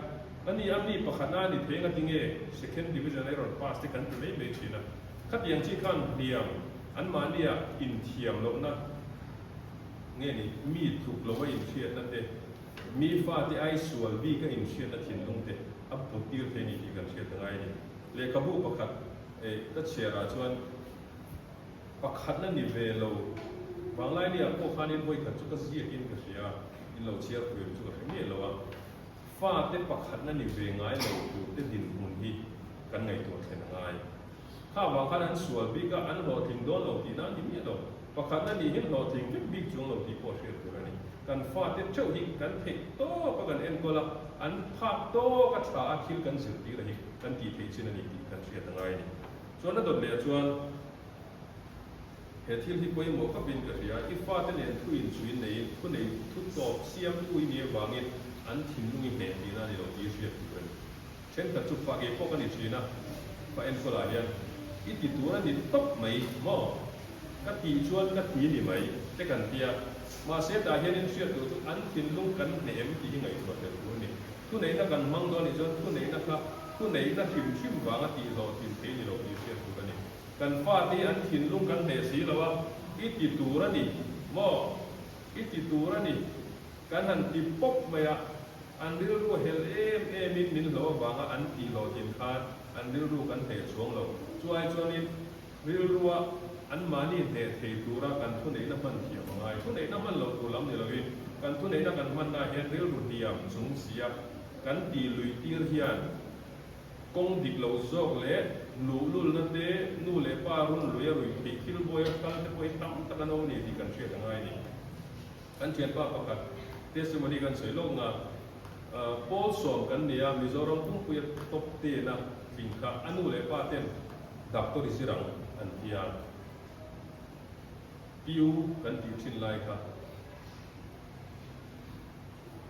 a ni a mi pakhatna a ni thei anga tinge second division a i rawn pass te kan ti mai mai thin a, khatiang chi khan hniam anmahnia inthiam lohna nge ni mi tluk lo a inhriatna te, mi fate ai sual bik a inhriatna thinlung te a put tir thei a ni tih kan hriat a ngai a ni. Lehkhabu pakhat ka chhiar ah chuan. Pakhatna ni ve lo. Vanglaini-ah pawh khanin vawikhat chu ka ziakin ka hria a, in lo chhiar pui ang chu ka hre miah lo a. Fate pakhatna ni ve ngai lo turte dinhmun hi kan ngaihtuah thlen a ngai. Kha vang khan an sual bik a, an hlawhtling dawn lo tihna a ni miah lo. Pakhatna nih hin hlawhtling vek bik chuang lo tih pawh hriat tur a ni. Kan fate theuh hi kan theih tawk a kan enkawl a, an phak tawk a tha a thil kan zirtir a hi kan tih theih chin a ni tih kan hriat a ngai a ni. Chuan a dawt leh chuan he thil hi pawimawh khawpin ka hria, i fate nen thu inchuin neiin thu nei thu tawp siamtu i nih avangin an thinlung i hneh tihna a ni lo tih i hriat tur a ni. Thenkhat chu fa ngei pawh ka ni thin a, fa enkawlah hian i ti tur a ni tawp mai maw? Ka tih chuan ka ti ni mai te kan tia, mahse tah hianin hriat tur chu an thinlung kan hneh em tih hi ngaihtuah tel tur a ni. Thuneihna kan hmang dawn nih chuan thuneihna kha thuneihna hrim hrim vanga tihhlawhtlin thei ni lo tih hriat tur a ni. Kan fate hi an thinlung kan hneh si lo a, i ti tur a ni maw? I ti tur a ni. Kan han ti pawp mai a, an rilru hel em emin min hlo avanga an tihhlawhtlin khan an rilru kan hneh chuang lo. Chuai chuanin Rilrua anmahni hneh thei tura kan thuneihna hman thiam a ngai. Thuneihna hman loh tur lam ni loin kan thuneihna kan hmanna hian rilru hniam chung sia kan tih luih tir hian kawng dik lo zawk leh luhlulna te, nu leh pa run lui a ruih theih thil buai a kal te pawh hi tam tak an awm a ni tih kan hriat a ngai a ni. Kan thianpa pakhat testimony kan sawi lawk na, Pawl sawm kan ni a, Mizoram pumpuia top ten a tling kha a nu leh pa ten Doctor i zir ang an ti a, PU kan tih thin lai kha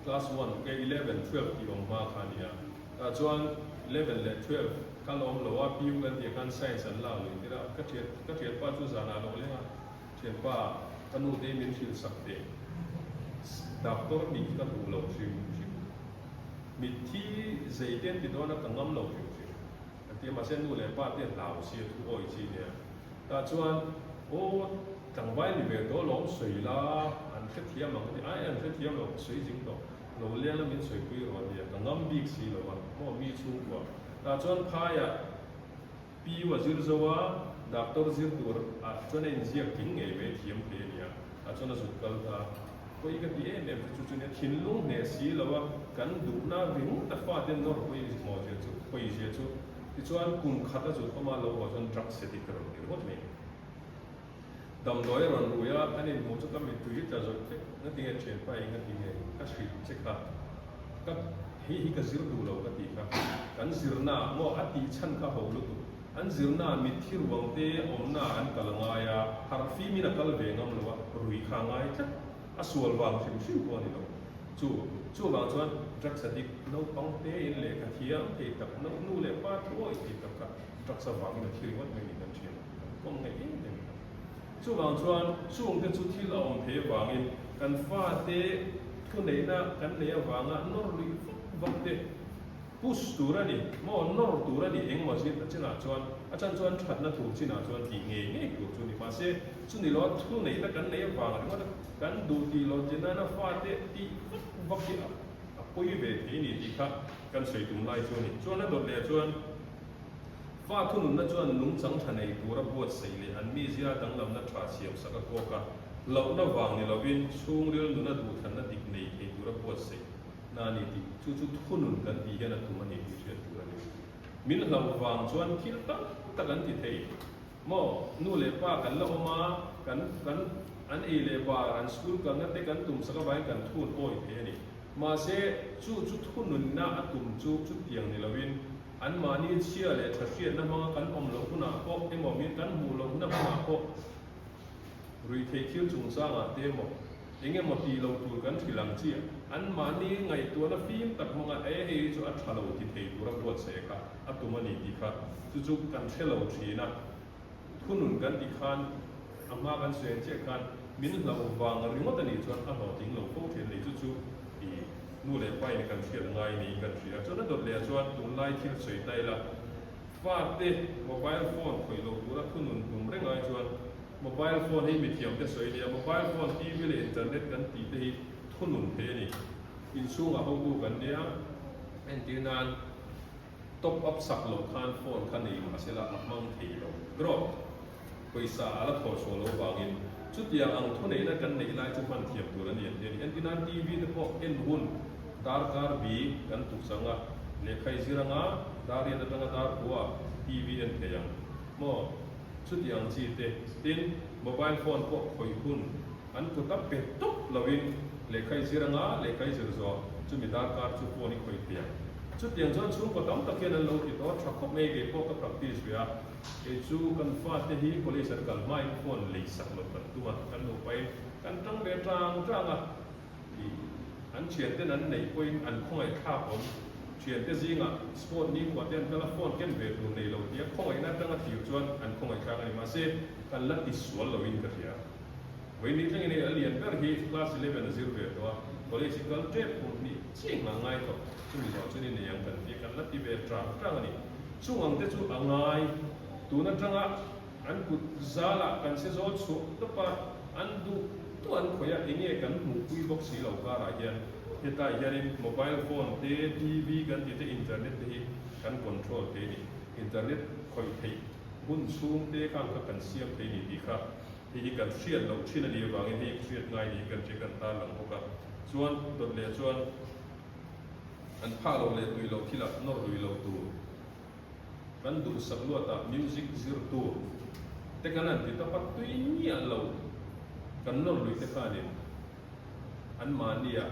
class one ke 11, 12 tih awm hma kha a ni a, tah chuan 11 leh 12 kal awm lo a, PU kan tih khan science an lak lui tir a, ka thian ka thianpa chu zanah a lo leng a. Thianpa, ka nu te min hrilh sak teh. Doctor nih ka duh lo hrim hrim. Mitthi zei te an ti dawn a, ka ngam lo hrim hrim. A ti a, mahse nu leh pa te hlau si a thu awi chi nia. Tah chuan, Aw, tlangval ni ve tawh alawm sawi la, an hrethiam ang ka ti. Ai, an hrethiam lo, ka sawi zing tawh. Lo leng la min sawipui rawh a ti a, ka ngam bik si lo a, maw mi chhungkua. Tah chuan phaiah. PU a zir zo a, doctor zir tur ah chuan a inziak tling ngei mai thiam thei a nia, ah chuan a zuk kal ta. Pawi ka ti em em chu chu chu nia, thinlung hneh si lo a, kan duhna ringawt a fate nawr pawi maw zia chu, pawi zia chu. Tichuan kum khat a zuk awm a, lo haw chuan drugs addict a rawn ti ringawt mai. Damdawi a rawn rui a, kan inhmuh chu ka mittui hi tla zawih vek, ngatinge thianpa i ngatinge ka hrilh che kha, ka hei hi ka zir duh lo ka tih kha, kan zirna ah maw a tih chhan kha ho lutuk, an zirna ah mitthi ruang te awmna ah an kal a ngai a, harh fim in a kal ve ngam lo a, rui kha a ngai tlat, a sual vang hrim hrim pawh a ni lo, chu chuvang chuan drugs addict naupang te in lehkha thiam thei tak, nu leh pa thuawi thei tak kha drugs avangin a thi ringawt mai ni kan thian. Kan kawng ngaih em em kha. Chuvang chuan chungte chu thil a awm thei avangin kan fate thuneihna kan neih avanga nawr luih vak vak te push tur a ni maw, nawr tur a ni engemaw zir ta chinah chuan a chan chuan thatna tur chinah chuan tih ngei ngei tur chu ni. Mahse chuni loa thuneihna kan neih avang ringawt a kan duh tih loh chin nana fate tih vak vak hi a. pawi ve thei a ni tih kha kan sawi tum lai chu a ni. Chuan a dawt leh chuan fa thununna chuan nungchang tha nei tura buatsaih leh an mizia danglamna tha siamsak a kawk a, hlauhna vang ni lovin chhungril nuna duhthlanna dik nei thei tura buatsaih na a ni tih chu chu thunun kan tih hian a tum a ni tih hriat tur a ni. Min hlauh vang chuan thil tam tak an ti thei. Maw, nu leh pa kan la awm a, kan kan an ei leh bar, an school kalna te kan tum sak avangin kan thun awi thei a ni. Mahse, chu chu thununna a tum chu chutiang ni loin anmahni chhia leh tha hriatna hmanga kan awm loh hunah pawh emaw min kan hmuh loh hna hunah pawh ruihtheih thil chungchangah te emaw Eng emaw tih loh tur kan hrilh ang chiah. Anmahni ngaihtuahna fim tak hmanga e hei hi chu a tha lo ti thei tura buatsaih kha a tum a ni tih kha chu chu kan hre lo thin a. Thunun kan tih khan a hma kan sawi ang chiah khan min hlauh vang ringawt a nih chuan a hlawhtling lo fo thin a ni. Chu chu i nu leh pa in kan hriat ngai niin kan hria. Chuan a dawt leh ah chuan tunlai thil sawi ta ila fate mobile phone khawih loh tura thunun tum reng ai chuan Mobile phone hi mithiam te sawi nia, mobile phone, TV leh internet kan tih te hi thunun thei a ni. Inchhungah hotu kan nia, entir nan top up sak loh khan phone kha nei mahsela a hmang thei lo drop, pawisa a la thaw chhuah loh vangin chutiang ang thuneihna kan neih lai chu hman thiam tur a ni an ti a ni. Entir nan TV te pawh en hun darkar bi kan tuk chang a, lehkha i zir anga dar riat atanga dar kua TV en thei ang maw? Chuti ang chi te, tin, mobile phone pawh khawih hun an kut a pe tawp loin lehkha i zir anga lehkha i zir zawh chumi darkar chu phone i khawih thei ang. Chutiang chuan chhungkaw tam tak hian an lo ti tawh a, tha khawp mai kei pawh ka practice ve a, kei chu kan fate hi college an kal hmain phone lei sak loh kan tum a, kan nupain kan tang ve tang tang a. Tih an thianten an neih pawhin an khawngaih thlak awm. Thiante zingah sport nikhua te an kal a, phone ken ve tur nei lo tia khawngaihna atanga thlir chuan an khawngaih thlak a ni. Mahse, kan la ti sual loin ka hria. Vawiin thlengin hei a lian ber hi class 11 a zir ve tawh a, college i kal tep kum hnih chiah nghah ngai tawh. Chumi zawh chuan i nei ang kan tia kan la ti ve tang tang a ni. Chung ang te chu a ngai tun atanga An kut zalah kan se zawl chhuah tawp a, an duh duh an khawih a, enge kan hmuhpui bawk si lo karah hian hetlai hianin mobile phone te, TV kan tih te, internet te hi kan control thei a ni. Internet khawih theih hun chhung te khan kha kan siam thei a ni tih kha hei hi kan hriat loh thin a nih avangin hei hriat ngai niin kan hria kan tarlang bawk a. Chuan dawt leh chuan an phah loh leh tui loh thilah nawr lui loh tur. Kan duhsak luatah music zir tur te kan han ti tawp a, tui miah lo kan nawr lui te khanin anmahnia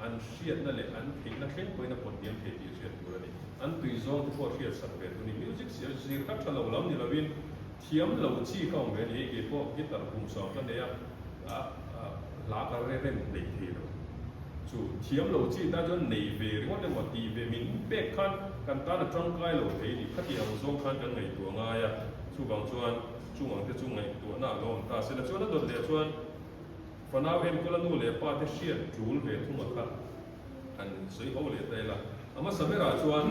an hriatna leh an theihna thleng pawhin a pawt hniam thei tih hriat tur a ni. An tui zawng te pawh hriatsak ve tur a ni. Music zir kha tha lo lam ni lovin thiam lo chi kha awm ve a ni. Hei keipawh guitar kum sawm ka nei a, hla ka re rem hlei thei lo. Chu thiam lo chi tan chuan nei ve ringawt emaw tih ve min pek khan kan tan a tangkai lo thei ni. Khatiang ang zawng khan kan ngaihtuah ngai a, chuvang chuan chung ang te chu ngaihtuahna a lo awm ta se la chuan a dawt leh chuan fanau enkawl a nu leh pa te hriat tul ve thung a kha han sawi ho leh ta ila. A hmasa berah chuan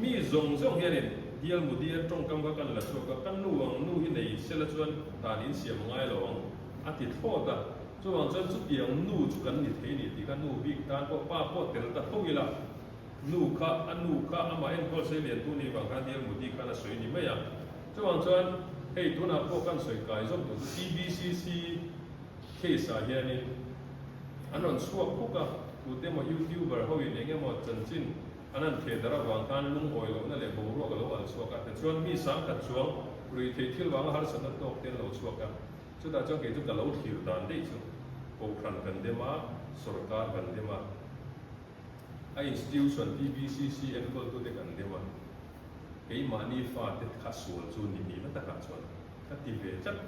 mi zawng zawng hianin Dial Mudia tawngkam kha kan la chhuak a, ka nu ang nu hi nei se la chuan dan insiam a ngai lo ang a ti thlawt a. Chuvang chuan chutiang nu chu kan ni thei ni tih kha nu bik tan pawh pa pawh tel ta tho ila, nu kha a nu kha amah enkawl sei lian tu ni vang khan Dial Mudi khan a sawi ni mai a. Chuvang chuan hei tunah pawh kan sawi kai zawk duh chu TBCC case ah hianin an rawn chhuak phuk a, tute emaw YouTuber ho in eng emaw chanchin an han theh darh avang khan lungawi lohna leh boruak a lo al chhuak a, tichuan mi sangkhat chuang ruihtheih thil vanga harsatna tawk te an lo chhuak a. Chutah chuan kei chu ka lo thlir dan daih chu Kohhran kan dem a, sorkar kan dem a, a institution TBCC enkawltute kan dem a, keimahni fate kha sual chu ni nihna takah chuan ka ti ve tlat.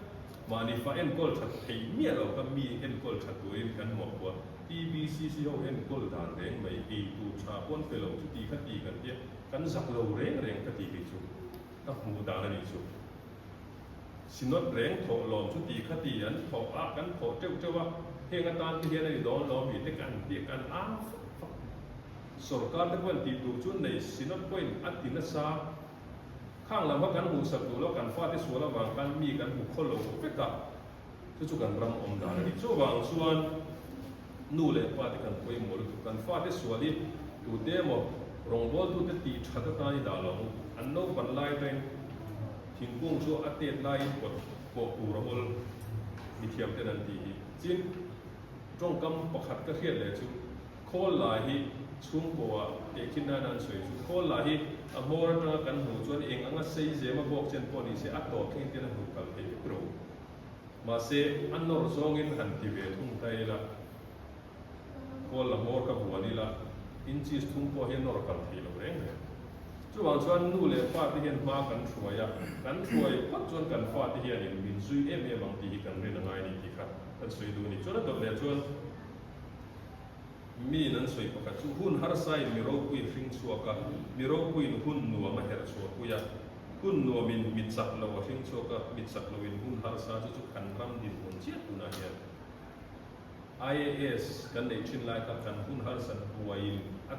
Mahni fa enkawl that theih miah lo kha mi enkawl that turin kan mawhpawh a, TBCC ho enkawl dan reng mai, ei tur tha pawn pe lo chu ti kha ti kan tia, kan zak lo reng reng ka ti kei chu ka hmuh dan a nih chu. Synod reng thawh lawm chu ti kha ti an thawh a, kan thawh teuh teuh a, heng atan te hian a ni dawn lo mi te kan ti kan ang fak fak. Sorkar te pawhin tih tur chu nei Synod pawhin a ti nasa. Khang lam kha kan hmuhsak duh lo, kan fate sual avang khan mi kan hmu khaw lo vek a, chu chu kan ram awm dan a ni. Chuvang chuan. Nu leh pa te kan pawimawh lutuk. Kan fate sual hi tute emaw rawngbawltute tih that atan i dah lo ang. An naupan lai atangin thingkung chu a tet laiin pawt pawh tur a awl mithiam ten an tih hi. Chin tawngkam pakhat ka hriat leh chu khawl la hi chhungkaw ah tehkhin nana an sawi chu khawl la hi a hmawr atanga kan hmuh chuan eng anga sei zema bawk chen pawh ni se a tawp thleng ten a hmuh kal thei vek ro. Mahse, a nawr zawngin han ti ve thung ta ila, Khawl la hmawr ka buan ila, inches thum pawh hi a nawr kal thei lo reng reng. Chuvang chuan nu leh pa te hian hma kan hruai a, kan hruai phawt chuan kan fa te hianin min zui em em ang tih hi kan rin a ngai a ni tih kha kan sawi duh a ni. Chuan a dawt leh chuan miin an sawi pakhat chu hun harsain mi ropui a hring chhuak a, mi ropuiin hun nuam a herh chhuahpui a, Hun nuamin mi chak lo a hring chhuak a, mi chak loin hun harsa chu chu kan ram dinhmun chiah tunah hian IAS kan neih thin lai kha kan hun harsat buaiin a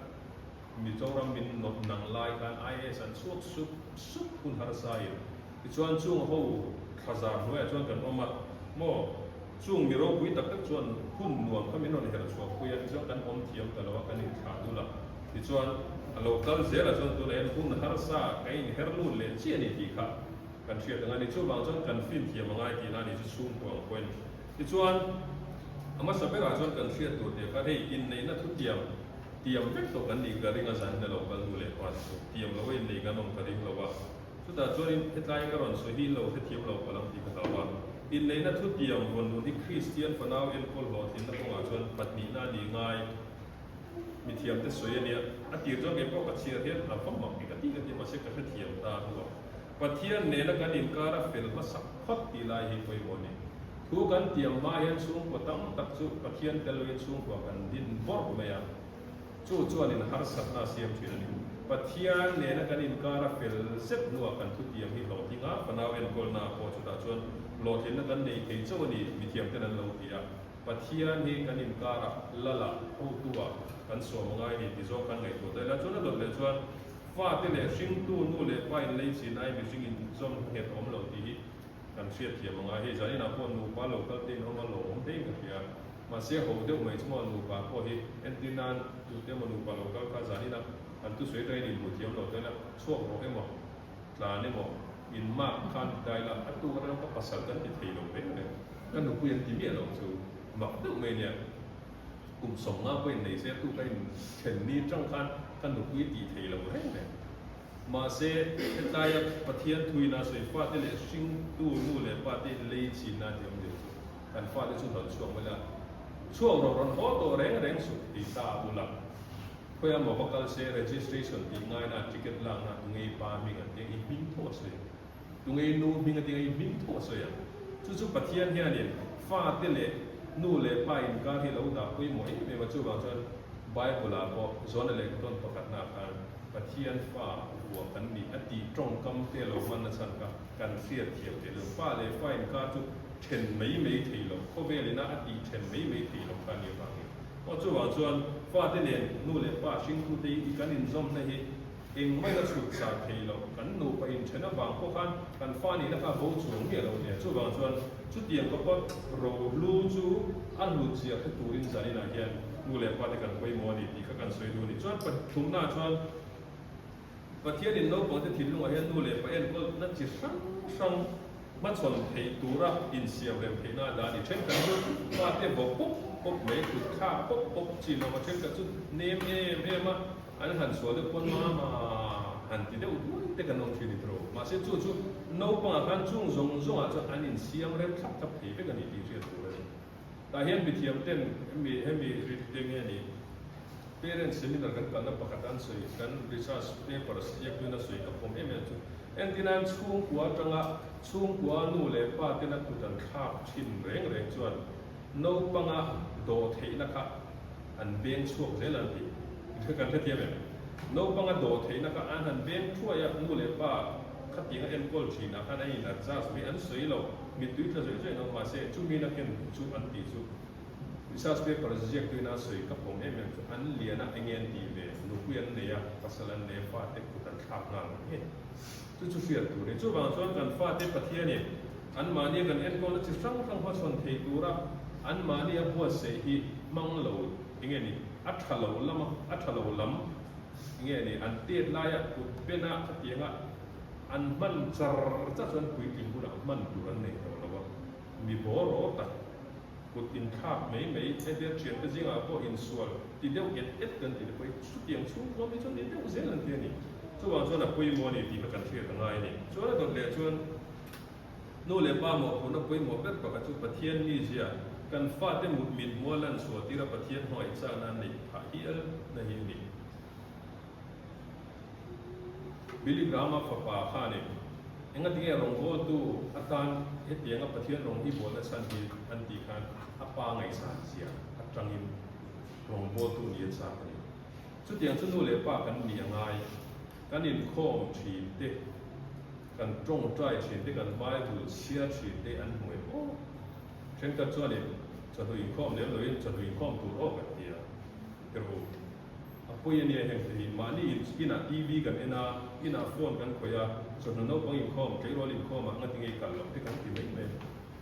Mizoram min nawt nang lai khan IAS an chhuak sup sup hun harsain tichuan chung ho thlazar hnuaiah chuan kan awm a maw chung mi ropui tak tak chuan hun nuam kha min rawn herh chhuah pui a tichuan kan awm thiam ta lo a kan inthlah dul a. Tichuan, a lo kal zel ah chuan tunah hian hun harsa ka inher lut leh chiah a ni tih kha kan hriat ang a ni. Chuvang chuan kan fin thiam a ngai tihna a ni chu chhungkua ang pawhin. Tichuan, a hmasa berah chuan kan hriat tur tih khan hei inneihna thutiam tiam vek tawh kan nih ka ring a zan in a lo kal hnu leh pa te chu tiam lo a inneih kan awm ka ring lo a. Chutah chuanin hetlai ka rawn sawi hi in lo hrethiam lo palh ang tih ka hlau a. Inneihna thutiam vawn nun hi Kristian fanau enkawl hlawhtlinna kawngah chuan pahnihna a nih ngai. Mithiam te sawi a nia, a tir chuan kei pawh ka chhiar hian a va mak ka ti ka ti mahse ka hrethiam ta hnu a. Pathian nena kan inkar a fel hmasak phawt tih lai hi pawimawh a ni. Thu kan tiam hma hian chhungkua tam tak chu Pathian tel loin chhungkua kan din bawrh mai a, chu chuanin harsatna a siam thin a ni. Pathian nena kan inkar a fel zet hnuah kan thutiam hi hlawhtling a, fanau enkawlna pawh chutah chuan hlawhtlinna kan nei thei chauh a ni, mithiam ten an lo ti a. Pathian hi kan inkarah Lala hotu-ah kan sawm a ngai a ni ti zawk kan ngaihtuah daih la. Chuan a dawt leh chuan fate leh hringtu nu leh pa in lei chin ai mihring in zawm nghet awm lo tih hi kan hriatthiam a ngai. Hei zaninah pawh nupa lo kal te in awm a lawm hlein ka hria. Mahse ho deuh mai chu maw nupa pawh hi entir nan tute emaw nupa lo kal kha zaninah an thusawi atangin inhmuh thiam lo daih la, chhuak rawh emaw. Tlan emaw, in mark khan ti dai la, a tuk atang ka pasal kan ti thei lo reng reng, ka nupui an ti miah lo chu mak deuh mai ania. Kum 50 pawhin nei se a tuk a in then ni tang khan ka nupui ti thei lo reng reng. Mahse, hetlaia Pathian thuin a sawi fate leh hringtu nu leh pa te in lei chinna a ti awm deuh chu kan fate chu hnawt chhuak mai la, chhuak rawh rawn haw tawh reng reng suh ti ta a ula. Khawiah maw va kal se registration tih ngaina ticket lakna tungei pa hming an tia i hming tho a sawi ang. Tungei nu hming a tia i hming tho a sawi ang. Chu chu Pathian hianin fate leh nu leh pa inkar hi lo dah pawimawh em em a, chuvang chuan Bible ah pawh John-a lehkha tawn pakhatna ah khan Pathian fa vuah kan nih a tih tawngkam te lo hmanna chhan kha kan hriat thiam theih lo. Pa leh fa inkar chu then mai mai thei lo, khawvel ina a tih then mai mai thei lo kha a nih avangin. Aw chuvang chuan fate nen nu leh pa hringtute hi kan inzawmna hi engmah in a chhut zar thei lo, kan nupa inthen avang pawh khan kan fa nihna kha a bo chuang miah lo nia. Chuvang chuan chutiang khawpa rohlu chu a hlut zia hre turin zaninah hian nu leh pate kan pawimawh a ni tih kha kan sawi duh a ni. Chuan pathumnaah chuan Pathianin naupangte thinlungah hian nu leh pa enkawlna chi hrang hrang hmachhawn theih tura insiam rem theihna a dah a ni. Thenkhat chu fate vaw pawp pawp mai, kut thlak pawp pawp chin awm a, thenkhat chu nem em em a, an han sual deuh pawn mama han ti deuh duai te kan awm thin i tawh. Mahse chu chu naupangah khan chung zawng zawngah chuan an insiam rem thlap thlap thei vek a ni tih hriat tur a ni. Tah hian mithiam ten hemi hemi rit te nge ni parent seminar kan kalna pakhat an sawi kan research papers ziaktuin a sawi ka pawm em em chu entirnan chhungkua atanga chhungkua nu leh pa tena kut an thlak thin reng reng chuan naupanga dawh theihna kha an beng chhuak zel an ti kan hrethiam em naupanga dawh theihna kha an han beng thuai a nu leh pa khatianga enkawl thinah khan an in adjust mai an sawi lo. Mittui tla zawih zawih lo mahse chumi na ken chu an tih chu research paper ziaktuin a sawi ka pawm em em chu an lian a enge an tih ve nupui an nei a pasal an nei a fate kut an thlak nghal ang nge chu chu hriat tur a ni. Chuvang chuan kan fate Pathianin anmahnia kan enkawlna chi hrang hrang hmachhawn thei tura. Anmahni a buatsaih hi hmang lo enge ni? A tha lo lam a, a tha lo lam enge ni? An tet laia kut bena khatianga an hman char char chuan puitling hunah hman tur an nei tawh lo a, mi bawraw tak kut inthlak mai mai hetia thiante zingah pawh insual ti deuh et et kan tih te pawh hi chutiang chhungkuam hi chuan ni deuh zel an ti a ni. Chuvang chuan a pawimawh a ni tih kha kan hriat a ngai a ni. Chuan a dawt leh chuan. Nu leh pa mawhphurhna pawimawh ber pakhat chu Pathian mizia, kan fate mut mit hmua lan chhuah tira Pathian hmangaih chakna an neih phah hial na hi a ni. Billy Graham-a fapa khanin engatinge rawngbawltu atan hetianga Pathian rawng hi bawlna chhan hi an tih khan a pa ngaihsan zia atangin rawngbawltu ni a chak a ni. Chutiang chu nu leh pa kan nih a ngai, kan inkhawm thin te, Kan tawngtai thin te, kan Bible chhiar thin te an hmu em aw? Thenkhat chuanin chawhnu inkhawm lem loin chawhnu inkhawm tur aw kan ti a, tirh u. A pawi a nia heng te hi, mahni in inah TV kan en a, inah phone kan khawih a, chawhnu naupang inkhawm, tleirawl inkhawmah ngatinge i kal loh te kan ti mai mai.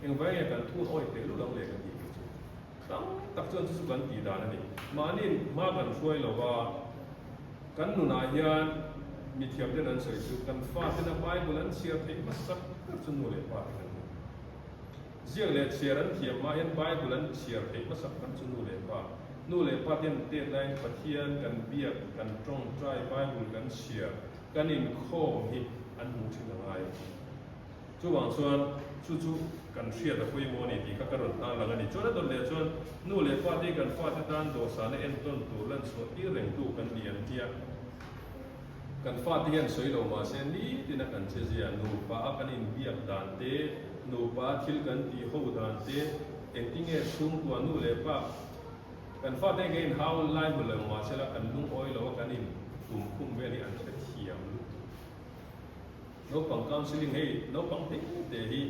Engvai nge kan thun awi teh lul ang le ka tih kei chu. Tam tak chuan chu chu kan tih dan a ni. Mahniin hma kan hruai lo va, kan nunah hian mithiamten an sawi chu kan fatena Bible an chhiar theih hmasak ber chu nu leh pa te kan ni. Ziak leh chhiar an thiam hma hian Bible an chhiar theih hmasak ber chu nu leh pa. Nu leh pa ten tet laiin Pathian kan biak, kan tawngtai, Bible kan chhiar, kan inkhawm hi an hmuh thin a ngai. Chuvang chuan chu chu kan hriat a pawimawh a ni tih kha ka rawn tan lang a ni. Chuan a dawt leh chuan nu leh pa te hi kan fate tan dawhsana entawn tur lan chhuah tir rengtu kan ni an tia. Kan fate hian sawi lo mahse nitin a kan che zia, nupa a kan inbiak dan te, nupa a thil kan tih ho dan te, engtinge chhungkua nu leh pa kan fate hi kan inhau lai hmu lo mahse la kan lungawi lo a kan in tum khum vel hi an hrethiam lutuk. Naupang counselling hei naupang te te hi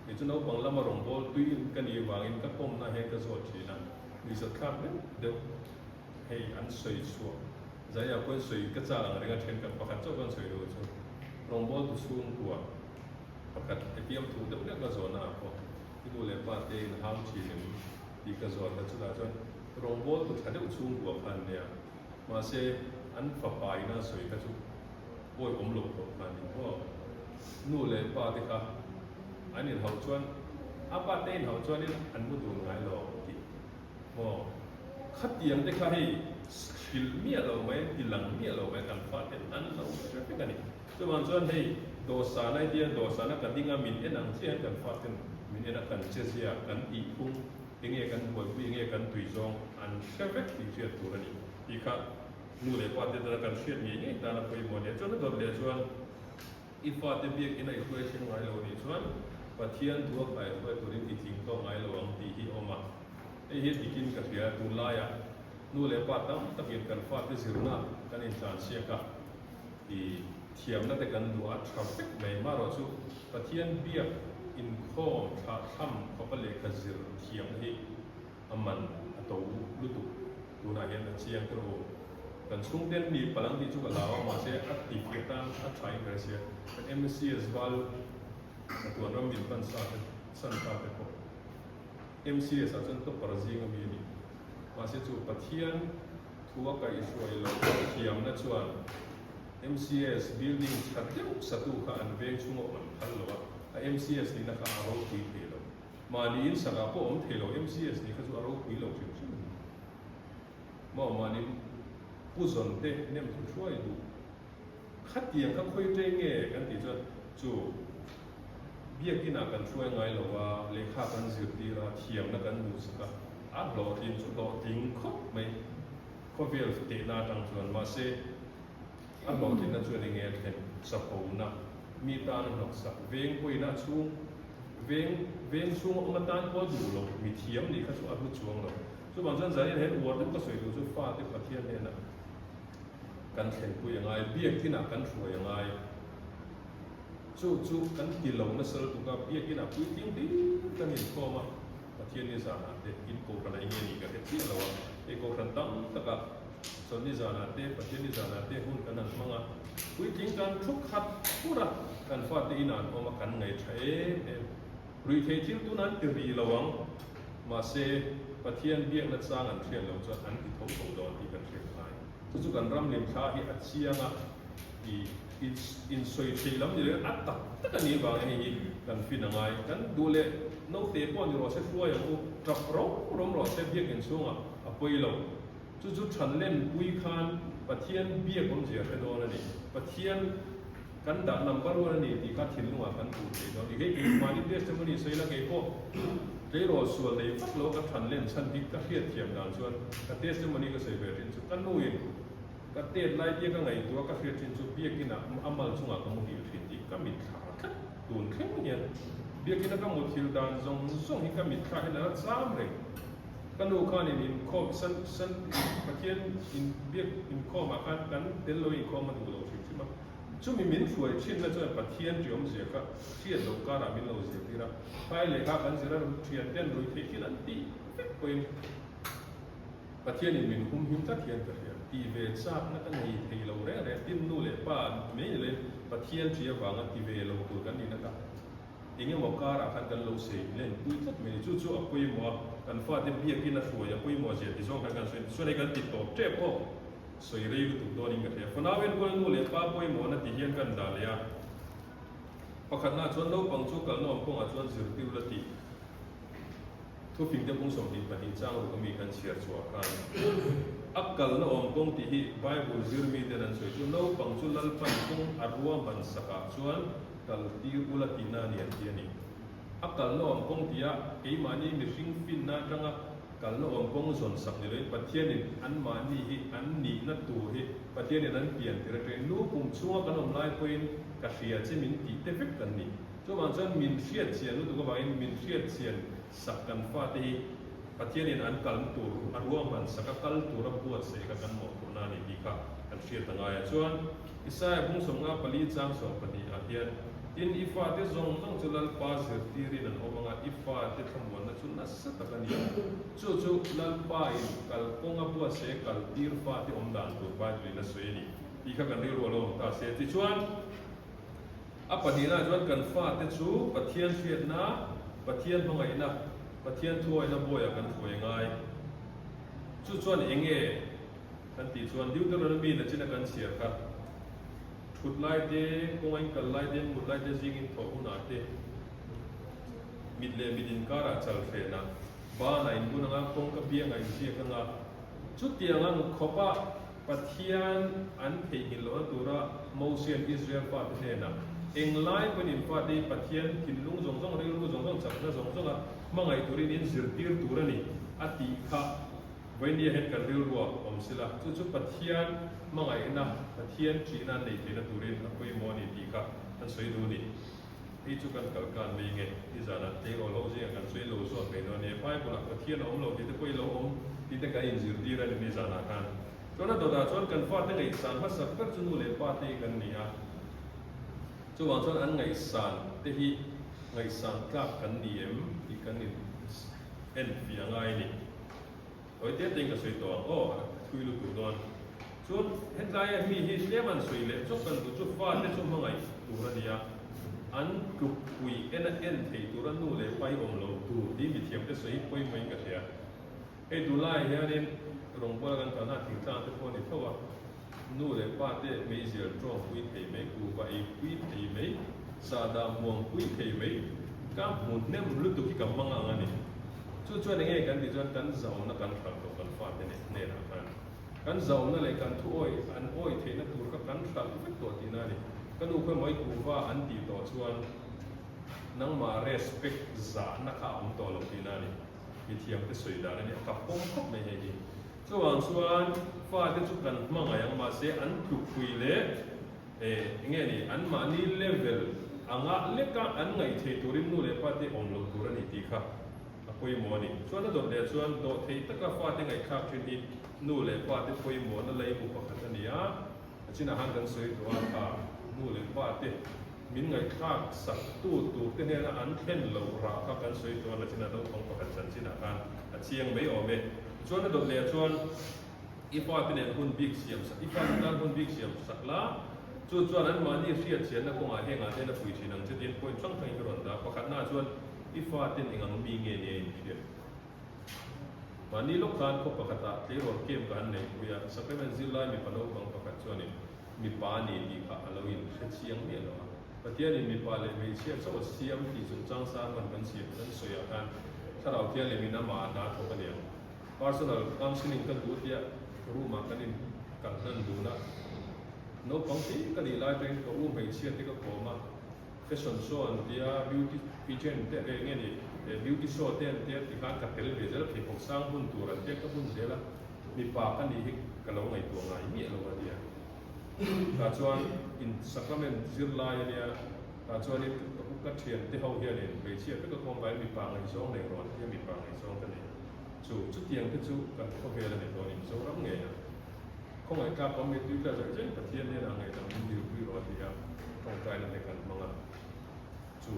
kei chu naupang lama rawngbâwl tui ka nih avangin ka pawmna hian ka zawt thin a, nuihzatthlak deuh deuh hei an sawi chhuah zaiah pawhin sawi ka châk ang reng a thenkhat pakhat chauh kan sawi lo chu rawngbâwltu chhungkua pakhat hetiang thu deuh hlek ka zawhna ah pawh i nu leh pa te in hau thin em tih ka zawt a chutah chuan rawngbâwltu tha deuh chhungkua kha an nia mahse an fapa ina sawi kha chu Pawi awm lo tawh kha ni maw? Nu leh pa te kha an inhauh chuan a pa te inhauh chuanin an mu dun ngai lo tih maw? Khatiang te kha hei hrilh miah lo mai, ti lang miah lo mai kan fa ten an lo hre vek a ni. Chuvang chuan hei dawhsan a tia dawhsana ka ding a min en ang chiah hian kan fa ten min en a kan che zia, kan tihphung, enge kan buaipui, enge kan tui zawng an hre vek tih hriat tur a ni tih kha. Nu leh pa te tana kan hriat ngei ngei tana pawimawh nia chuan a dawt leh chuan i fate biakin a i hruai thleng ngai lo nih chuan Pathian thu a kai hruai turin i tling tawk ngai lo ang tih hi a awm a. Hei hi dikin ka hria tunlaiah nu leh pa tam takin kan fate zirna kan intlansiak a, i thiamna te kan duh a tha vek mai. Marawh chu Pathian biak inkhawm thlahthlam khawpa lehkha zir thiamna hi A man a to lutuk tunah hian a chiang tawh u. Kan chhungten mi palang tih chu ka hlau a, mahse a ti fiah tan a tha in ka hre sia. Kan MCS val chatuan ram min pan sa te san ta te pawh MCS ah chuan topper zing a mi a ni. Mahse chu Pathian thu a kaihhruai loh thiamna chuan MCS building tha deuh satu kha an veng chhunga awm an phal lo a, a MCS nihna kha a ropui thei lo. Mahni in sakah pawh awm thei lo, MCS nih kha chu a ropui lo hrim hrim a ni. Maw mahni pu zawn te nem thu hruai duh khatiang kha khawi ṭei nge kan tih chuan chu biakinah kan hruai ngai lo a, lehkha kan zirtir a, thiamna kan duhsak a, a hlawhtlin chu hlawhtling khawp mai khawvel tehna aṭang chuan mahse a hlawhtlinna chuan enge a thlen chapona mi tan a hnawksak veng pawhin a chhung Veng veng chhung a awm atan pawh duh lo, mi thiam nih kha chu a hlu chuang lo. Chuvang chuan zanin hian uar deuh ka sawi duh chu fate Pathian hnenah kan thlenpui a ngai, biakinah kan hruai a ngai. Chu chu kan ti lo nasa lutuk a, biakinah puitling hlir kan inkhawm a, Pathian ni zanah te in kohhran ah enge nih ka hre chiah lo a, hei kohhran tam takah Chawlhni zanah te, Pathian ni zanah te hun kan han hmang a, puitling kan thu khat fur a, kan fate inah an awm a, kan ngaih tha em em. Ruihtheih thil tun an ti rih lo ang. Mahse, Pathian biakna chang an hriat loh chuan an ti tho tho dawn tih kan hriat ngai. Chu chu kan ram limthla hi a chiang a, i insawi theih lam ni loin a tak tak a nih vangin hei hi kan fin a ngai. Kan duh leh naute pawh ni rawh se hruai ang u, tap rawm rawm rawh se biakinn chhungah a pawi lo. Chu chu thanlenpui khan Pathian biak awmzia hre dawn a ni. Pathian kan dah number one a ni tih kha thinlungah kan puh thei dawn a ni. Hei keimahni testimony sawi la kei pawh tleirawl sual nei vak lo ka thanlen chhan hi ka hriatthiam dan chuan ka testimony ka sawi ve thin chu ka nuin ka tet lai tia ka ngaihtuah ka hriat thin chu biakinah a mal chungah ka muhil thin tih ka mitthla tlat tun thleng hian biakina ka muthil dan zawng zawng hi ka mitthla hian a la cham reng. Ka nu khanin inkhawm san san Pathian in biak inkhawmah khan kan tel lo inkhawm a duh lo hrim hrim a. Chumi min hruai thinna chuan Pathian ṭi awmzia kha hriat loh karah min lo zirtir a. Phai lehkha kan zir a, thian ten rui theih thil an tih vek pawhin Pathianin min humhim tlat hian ka hria. Tih ve chakna ka nei thei lo reng reng. Tin nu leh pa mai ni loin Pathian ṭi avanga ti ve lo tur kan nihna kha Eng emaw karah khan kan lo sei len pui tlat mai ni. Chu chu a pawimawh a, kan fate biakin a hruai a pawimawh zia ti zawng khan kan sawi. Tichuan hei kan ti tawp tep aw, sawi rei lutuk dawnin ka hria. Fanau enkawl nu leh pa pawimawhna ti hian kan dah leh a. Pakhatnaah chuan naupang chu kalna awm kawngah chuan zirtir la tih. Thufingte bung 22 chang ruk ami kan chhiar chhuah khan a kalna awm kawng tih hi Bible zir miten an sawi chu naupang chu Lalpan kawng a ruahman sakah chuan kal tir ula tihna a ni an ti a ni. A kalna awm kawng tih ah keimahni mihring finna atanga kalna awm kawng zawn sak ni loin Pathianin anmahni hi an nihna tur hi Pathianin an pian tir atangin nu pum chhunga kan awm lai pawhin ka hria che min tih te vek kan ni. Chuvang chuan min hriat chian lutuk avangin min hriat chian sak kan fate hi Pathianin an kalna tur a ruahman sak a kal tura buatsaih kha kan mawhphurhna a ni tih kha kan hriat a ngai a. Chuan Isaia bung 54 chang 12 ah hian, Tin, i fate zawng zawng chu Lalpa zirtirin an awm anga i fate thlamuanna chu nasa tak a ni ang. Chu chu Lalpa in kalkawng a buatsaih a kaltir fate awm dan tur Bible in a sawi a ni tih kha kan rilru a lo awm ta se. Tichuan. A pahnihnaah chuan kan fate chu Pathian hriatna, Pathian hmangaihna, Pathian thuawihna bawiah kan hruai ngai. Chu chuan eng nge kan tih chuan Deuteronomy nachina kan chhiar kha thut lai te, kawnga in kal lai te, mut lai te, zingin thawh hunah te, mit leh mit inkarah chal hrenah, banah inbun anga, kawngka biangah inziak anga, chutiang ang khawpa Pathian an theihnghilh lohna tura Mosia'n Israel fate hnenah, Englai pawhin in fate hi Pathian thinlung zawng zawng, rilru zawng zawng, chakna zawng zawnga hmangaih turin in zirtir tur a ni, a tih kha vawinia hian kan rilruah awm sila, chu chu Pathian hmangaihna, Pathian ṭihna an neih theihna turin a pawimawh a ni tih kha kan sawi duh a ni. Hei chu kan kal kan mai nge? I zanah tleirawl ho zingah kan sawi lo zawt mai dawn nia. Bible ah Pathian a awm lo tih te pawh i lo awm tih te kan inzirtir a ni ni zanah khan. Chuan a dawtah chuan kan fate ngaihsan hmasak ber chu nu leh pa te hi kan ni a. Chuvang chuan an ngaihsan te hi ngaihsan tlak kan ni em tih kan in enfiah ngai a ni. Hawi te tein ka sawi tawh ang aw, a thui lutuk dawn. Chuan hetlaia mi hi tlem an sawi leh chawk kan duh chu fate chu hmangaih tur a nia, an tlukpui en a en thei tura nu leh pa hi awm lo tur tih mithiam te sawi hi pawimawhin ka hria. Hei tunlaiah hianin rawngbawla kan kalna thingtlang te pawh a ni tho a, Nu leh pa te meizial tawng pui thei mai, kuhva ei pui thei mai, sahdah muang pui thei mai, ka hmu hnem lutuk hi ka hmang ang a ni. Chu chuan enge kan tih chuan kan zahawmna kan hralh tawh kan fate nen hnenah khan kan zahawmna leh kan thu awi an awi theihna tur kha kan hralh vek tawh tihna a ni. Ka nu khawi mawi kuhva an tih tawh chuan nangmah respect zahna kha a awm tawh lo tihna a ni. Mithiamte sawi dan a ni a, ka pawm khawp mai hei hi. Chuvang chuan fate chu kan hmangaih ang mahse an tlukpui leh eh enge ni anmahni level anga leka an ngaih thei turin nu leh pate awm loh tur a ni tih kha a pawimawh a ni. Chuan a dawt leh chuan dawhtheih taka fate ngaihthlak thin hi nu leh pate pawimawhna leibu pakhat a ni a, a chinah khan kan sawi tawh a kha nu leh pate min ngaihthlak sak tu tur te hnena an thlen loh rah kha kan sawi tawh a, nachinah naupang pakhat chanchinah khan a chiang mai awm e. Chuan a dawt leh chuan i fate nen hun bik siam sak, i fate tan hun bik siam sak la, chu chuan anmahni hriat chianna kawngah hengah te na pui thin ang che tiin point hrang hrangin ka rawn dah. Pakhatnaah chuan i faten eng ang mi nge nia inhriat? Mahni lawk khan khaw pakhatah tleirawl camp ka han neihpui a, Sacrament zirlai mipa naupang pakhat chuanin mipa a ni tih kha a lo inhre chiang miah lo a. Pathianin mipa leh hmeichhia chauh a siam tih chungchang sermon kan siam kan sawiah khan Thlarau Thianghlimin amah a hna thawk a niang. Personal counselling ka duh tia room ah kan in kal hnan dun a. Naupang te ka nih lai atangin ka u hmeichhia te ka kawm a, fashion show an tia, beauty pageant te eng nge ni, beauty show te an tia ti khan ka tel ve zel a, pheikhawk sang hun tur an tia ka hun zel a, mipa ka nih hi ka lo ngaihtuah ngai miah lo a nia. Tah chuan in sacrament zirlai a nia, tah chuanin ka u ka thiante ho hianin hmeichhia vek a kawm vaiin mipa ngaihzawng nei rawh an tia mipa ngaihzawng ka nei. Chu chutiang te chu kan khawvel a ni dawn i Mizoram ngei a. Khawngaih tlak awm mittui tla zawih zawih Pathian hnenah ngaihdam min dilpui rawh a ti a, tawngtaina te kan hmang a. Chu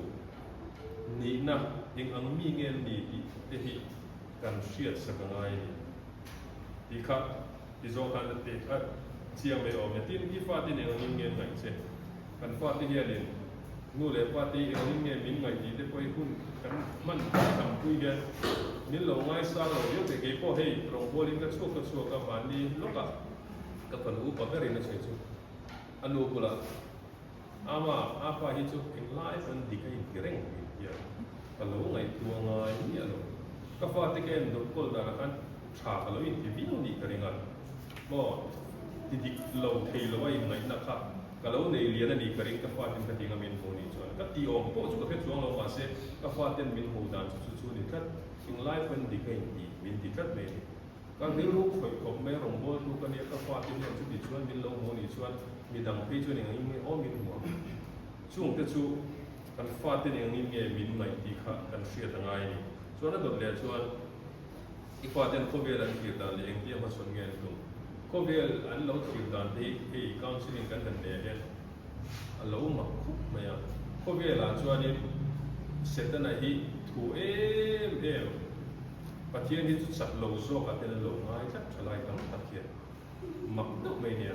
nihna eng ang mi nge an ni tih te hi kan hriat sak a ngai a ni. Tih kha ti zawng khan a ti a chiang mai awm e. Tin, i fate nen angin nge an ngaih che? Kan fate hianin nu leh pa te hi eng angin nge min ngaih tih te pawh hi hun kan hman tampui hian min lo ngaisang lo viau thei. Kei pawh hei rawngbawlin ka chhuak ka chhuak a, mahni lawkah ka fanu upa berin a sawi chu a nu bulah Ama, a pa hi chu englai pawn dik a inti reng min ti a, ka lo ngaihtuah ngai miah lo. Ka fate ka en dawt kawl danah khan tha ka lo inti viau nih ka ring a, maw ti dik lo thei lo a inngaihna kha ka lo nei lian a nih ka ring ka faten ka ti nga min hmuh nih chuan ka tih awm pawh chu ka hre chuang lo mahse ka faten min hmuh dan chu chu chu ni tlat, englai pawn dik a inti min ti tlat mai a ni. Ka rilru khawih khawp mai rawngbawltu ka nia ka fate hian chuti chuan min lo hmu nih chuan midang phei chuan eng angin nge aw min hmu ang. Chungte chu kan fate eng angin nge min ngaih tih kha kan hriat a ngai a ni. Chuan a dawt leh chuan i faten khawvel an thlir dan leh engtia hmachhawn nge an tum. Khawvel an lo thlir dan te hi hei counselling kan han neih ah hian a lo mak khawp mai a. Khawvelah chuanin Setana hi thu em em. Pathian hi chu chak lo zawk ah ten an lo ngai tlat tha lai tam tak hian mak deuh mai nia.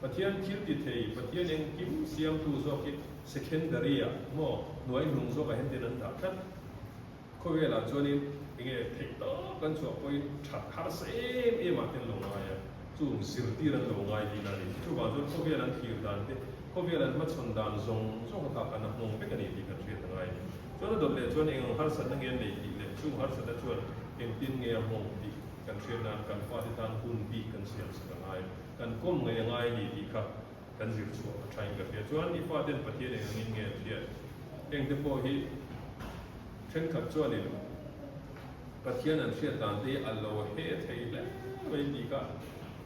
Pathian thil ti thei, Pathian engkim siamtu zawk hi secondary ah maw hnuai hnung zawk ah hian ten an dah tlat. Khawvel ah chuanin enge theih tawp kan chhuah pawhin that harsa em em ah ten lo ngai a, chung zirtir an lo ngai tihna a ni. Chuvang chuan khawvel an thlir dan te, khawvel an hmachhawn dan zawng zawng kha kan a hmawng vek a ni tih kan hriat a ngai a ni. Chuan a dawt leh chuan eng ang harsatna nge an nei tih leh chung harsatna chuan engtin nge a hmawng tih kan hriat nan kan fate tan hun bik kan siam sak a ngai, kan kawm ngei a ngai a ni tih kha kan zir chhuah a thain ka hria. Chuan i faten Pathian eng angin nge an hriat? Hengte pawh hi thenkhat chuanin Pathian an hriat dan te hi a lo he thei hle mai tih kha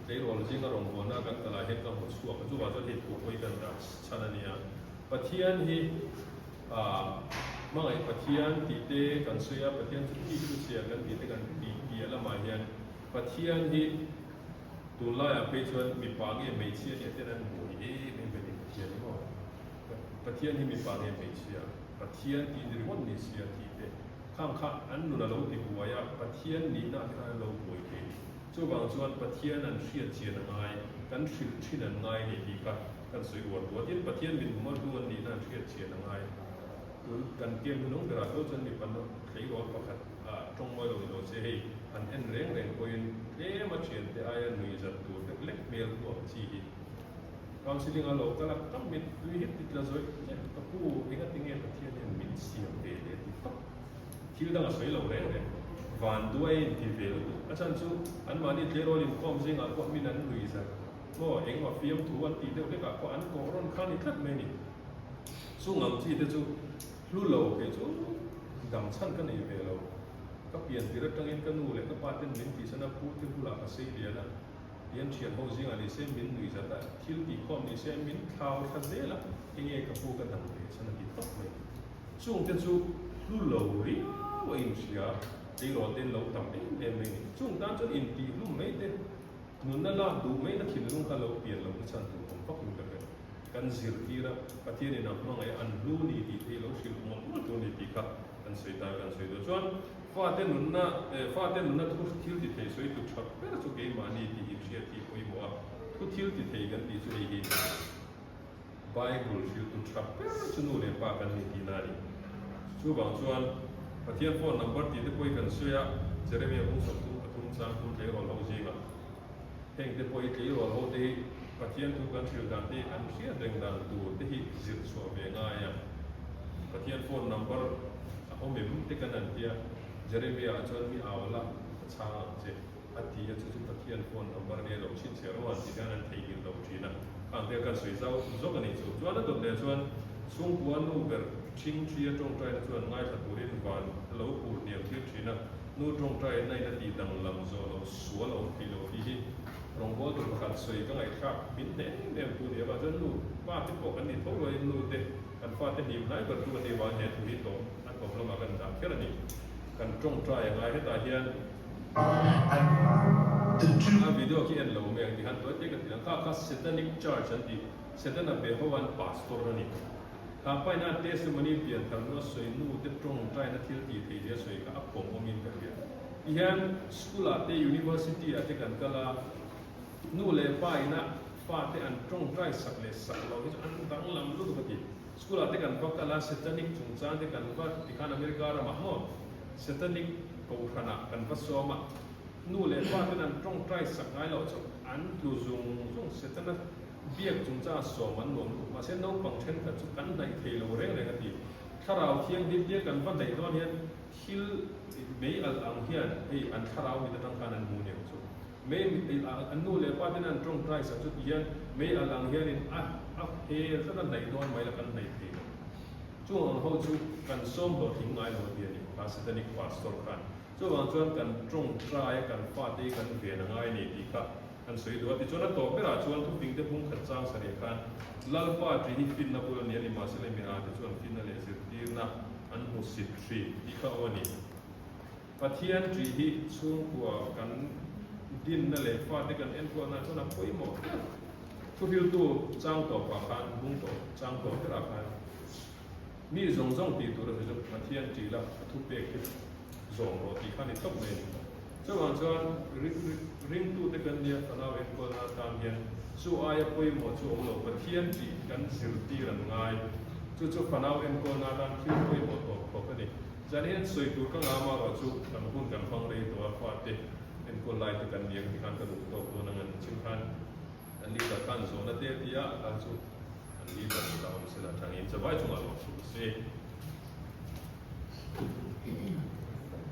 tleirawl zinga rawngbawlna kan kalh ah hian ka hmu chhuak a, chuvang chuan hei thu pawh hi kan dah chhan a nia. Pathian hi. A hmangaih Pathian tih te kan sawi a, Pathian chu thi chu chhia kan tih te kan tih piah lamah hian Pathian hi tunlaiah phei chuan mipa nge hmeichhia nia ten an buai em em mai ni Pathian hi maw? Pathian hi mipa nge hmeichhia? Pathian tih ni ringawt ni sia tih te khang kha an nun a lo ti buai a, Pathian nihna ah te khan an lo buai thei ni. Chuvang chuan Pathian an hriat chian a ngai, kan hrilh thin an ngai ni tih kha kan sawi uar duh a. Tin, Pathian min hmu hnu an nihna an hriat chian a ngai. Tun kan camp hnung berah tho chuan mipa tleirawl pakhat ah tawng mawi lo ni lo se hei han en reng reng pawhin tlem a thiante aia nui zat tur lek lek hmel pu ang chi hi counselling a lo kal a, ka mit tui hi ti tla zawih zawih ka pu engatinge Pathian hian min siam ve le ti tawp. Thil dang a sawi lo reng reng. Van duai a inti ve lutuk. A chhan chu anmahni tleirawl inkhawm zingah pawh min an nui zat maw engemaw fiamthu an tih deuh hlekah pawh an kawh rawn kha ni tlat mai a ni. Chung ang chi te chu hlu lo kei chu dam chhan ka nei ve lo. Ka pian tir atangin ka nu leh ka pa ten min tihsan a, pu te bulah ka sei lian a, tian thian ho zingah ni se min nui zat a, thil tihkhawm ni se min thlau thla zel a, enge ka pu ka dam ve chhan a ti tawp mai. Chungte chu hlu lo riau a inhria, tleirawl te in lo tam em em mai a ni. Chung tan chuan intih hlum mai te, nunna lak duh mai na thinlung kha lo pian lo na chhan tur awm vak in ka hre. Kan zirtir a, Pathian in a hmangaih a, an hlu ni tih te hi lo hrilh mawlh mawlh tur a ni tih kha kan sawi ta, kan sawi duh. Chuan fate nunna, fate nunna thu thil ti thei sawi tu tha ber chu keimahni tih inhriat hi pawimawh a, thu thil ti thei kan tih chu hei hi. Bible hrilhtu tha ber chu nu leh pa kan ni tihna a ni. Chuvang chuan Pathian phone number tih te pawh hi kan sawi a, Jeremia bung 33 chang thum tleirawl ho zingah heng te pawh hi tleirawl ho te hi Pathian thu kan hrilh dan te hi an hriat reng dan tur te hi zir chhuah ve ngai a. Pathian phone number a awm em te kan han tia Jeremia ah chuan mi au la ka chhang ang che a ti a chu chu Pathian phone number a nia lo chhinchhiah rawh an ti hian an theihnghilh lo thin a khang te kan sawi zau zawk a nih chu. Chuan a dawt leh chuan chhungkua nu ber ṭhing ṭhi a ṭawngṭaina chuan ngaithla turin van a lo pur hniam tir thin a, nu ṭawngṭaina in a tih danglam zawh loh sual a awm thei lo tih hi Rawngbawltu pakhat sawi ka ngaihthlak min hle em em tu nia vang chuan nu pa te pawh kan ni tho rualin nu te kan fate hnim hnai ber tu kan nih vangin he thu hi tawp a tawp lamah kan dah kher a ni. Kan tawngtai a ngai hetah hian a video khi en lo mai ang tikhan tuai te ka ti ang kha kha Satanic Church an tih Setana be ho an pastor a ni. Kha paina a testimony pian thar hnu a sawi nu te tawngtaina thil tih thei zia sawi kha a pawm awmin ka hria. Tihian school ah te university ah te kan kal a, nu leh pa ina fate an tawngtai sak leh sak loh hi chu an danglam lutuk a ti. School ah te kan va kal a, satanic chungchang te kan va tikhan America ramah maw satanic kohhran ah kan va sawm a, nu leh pa ten an tawngtai sak ngai loh chu an tlu zung zung setana biak chungchang ah sawm an nuam lutuk. Mahse naupang thenkhat chu kan hnaih thei lo reng reng a ti. Thlarau thianghlim tia kan va hnaih dawn hian Thil mei alh ang hian hei an thlarau mit atang khan an hmu aniang chu. Mei an nu leh pa ten an tawngtai sak chu ti hian mei alh ang hianin a a hel tlat a hnaih dawn mai la kan hnaih thei lo. Chung ang ho chu kan sawm hlawhtling ngai lo a ti a ni kha Satanic Pastor khan. Chuvang chuan kan tawngtai a kan fate hi kan ven a ngai a ni tih kha kan sawi duh a. Tichuan a tawp berah chuan thuping te bung khat chang sarih khan Lalpa ṭi hi finna bul a ni a ni mahse lei mi ate chuan finna leh zirtirna an hmu sit hri tih kha aw a ni. Pathian ṭih hi chhungkua kan dinna leh fate kan enkuahna chuan a pawimawh ber. Thuhriltu chang tawpah khan, bung tawp chang tawp berah khan mi zawng zawng tih tur a sawi chu Pathian ṭih la a thupek hi zawm rawh tih kha a ni tawp mai a ni. Chuvang chuan ringtute kan nia fanau enkawlna atan hian chu aia pawimawh chu awm lo, Pathian tih kan zirtir an ngai. Chu chu fanau enkawlna atan thil pawimawh tawp khawp a ni. Zan hian sawi tur ka ngam erawh chu kan hun kan hmang rei tawh a, fate enkawl lai te kan ni ang tikhan ka duh tawk dawn ang an chim khan an leader khan zawhna te a ti a, a kha chu an leader kutah awm sela thangin chavai chungah lawm suh se.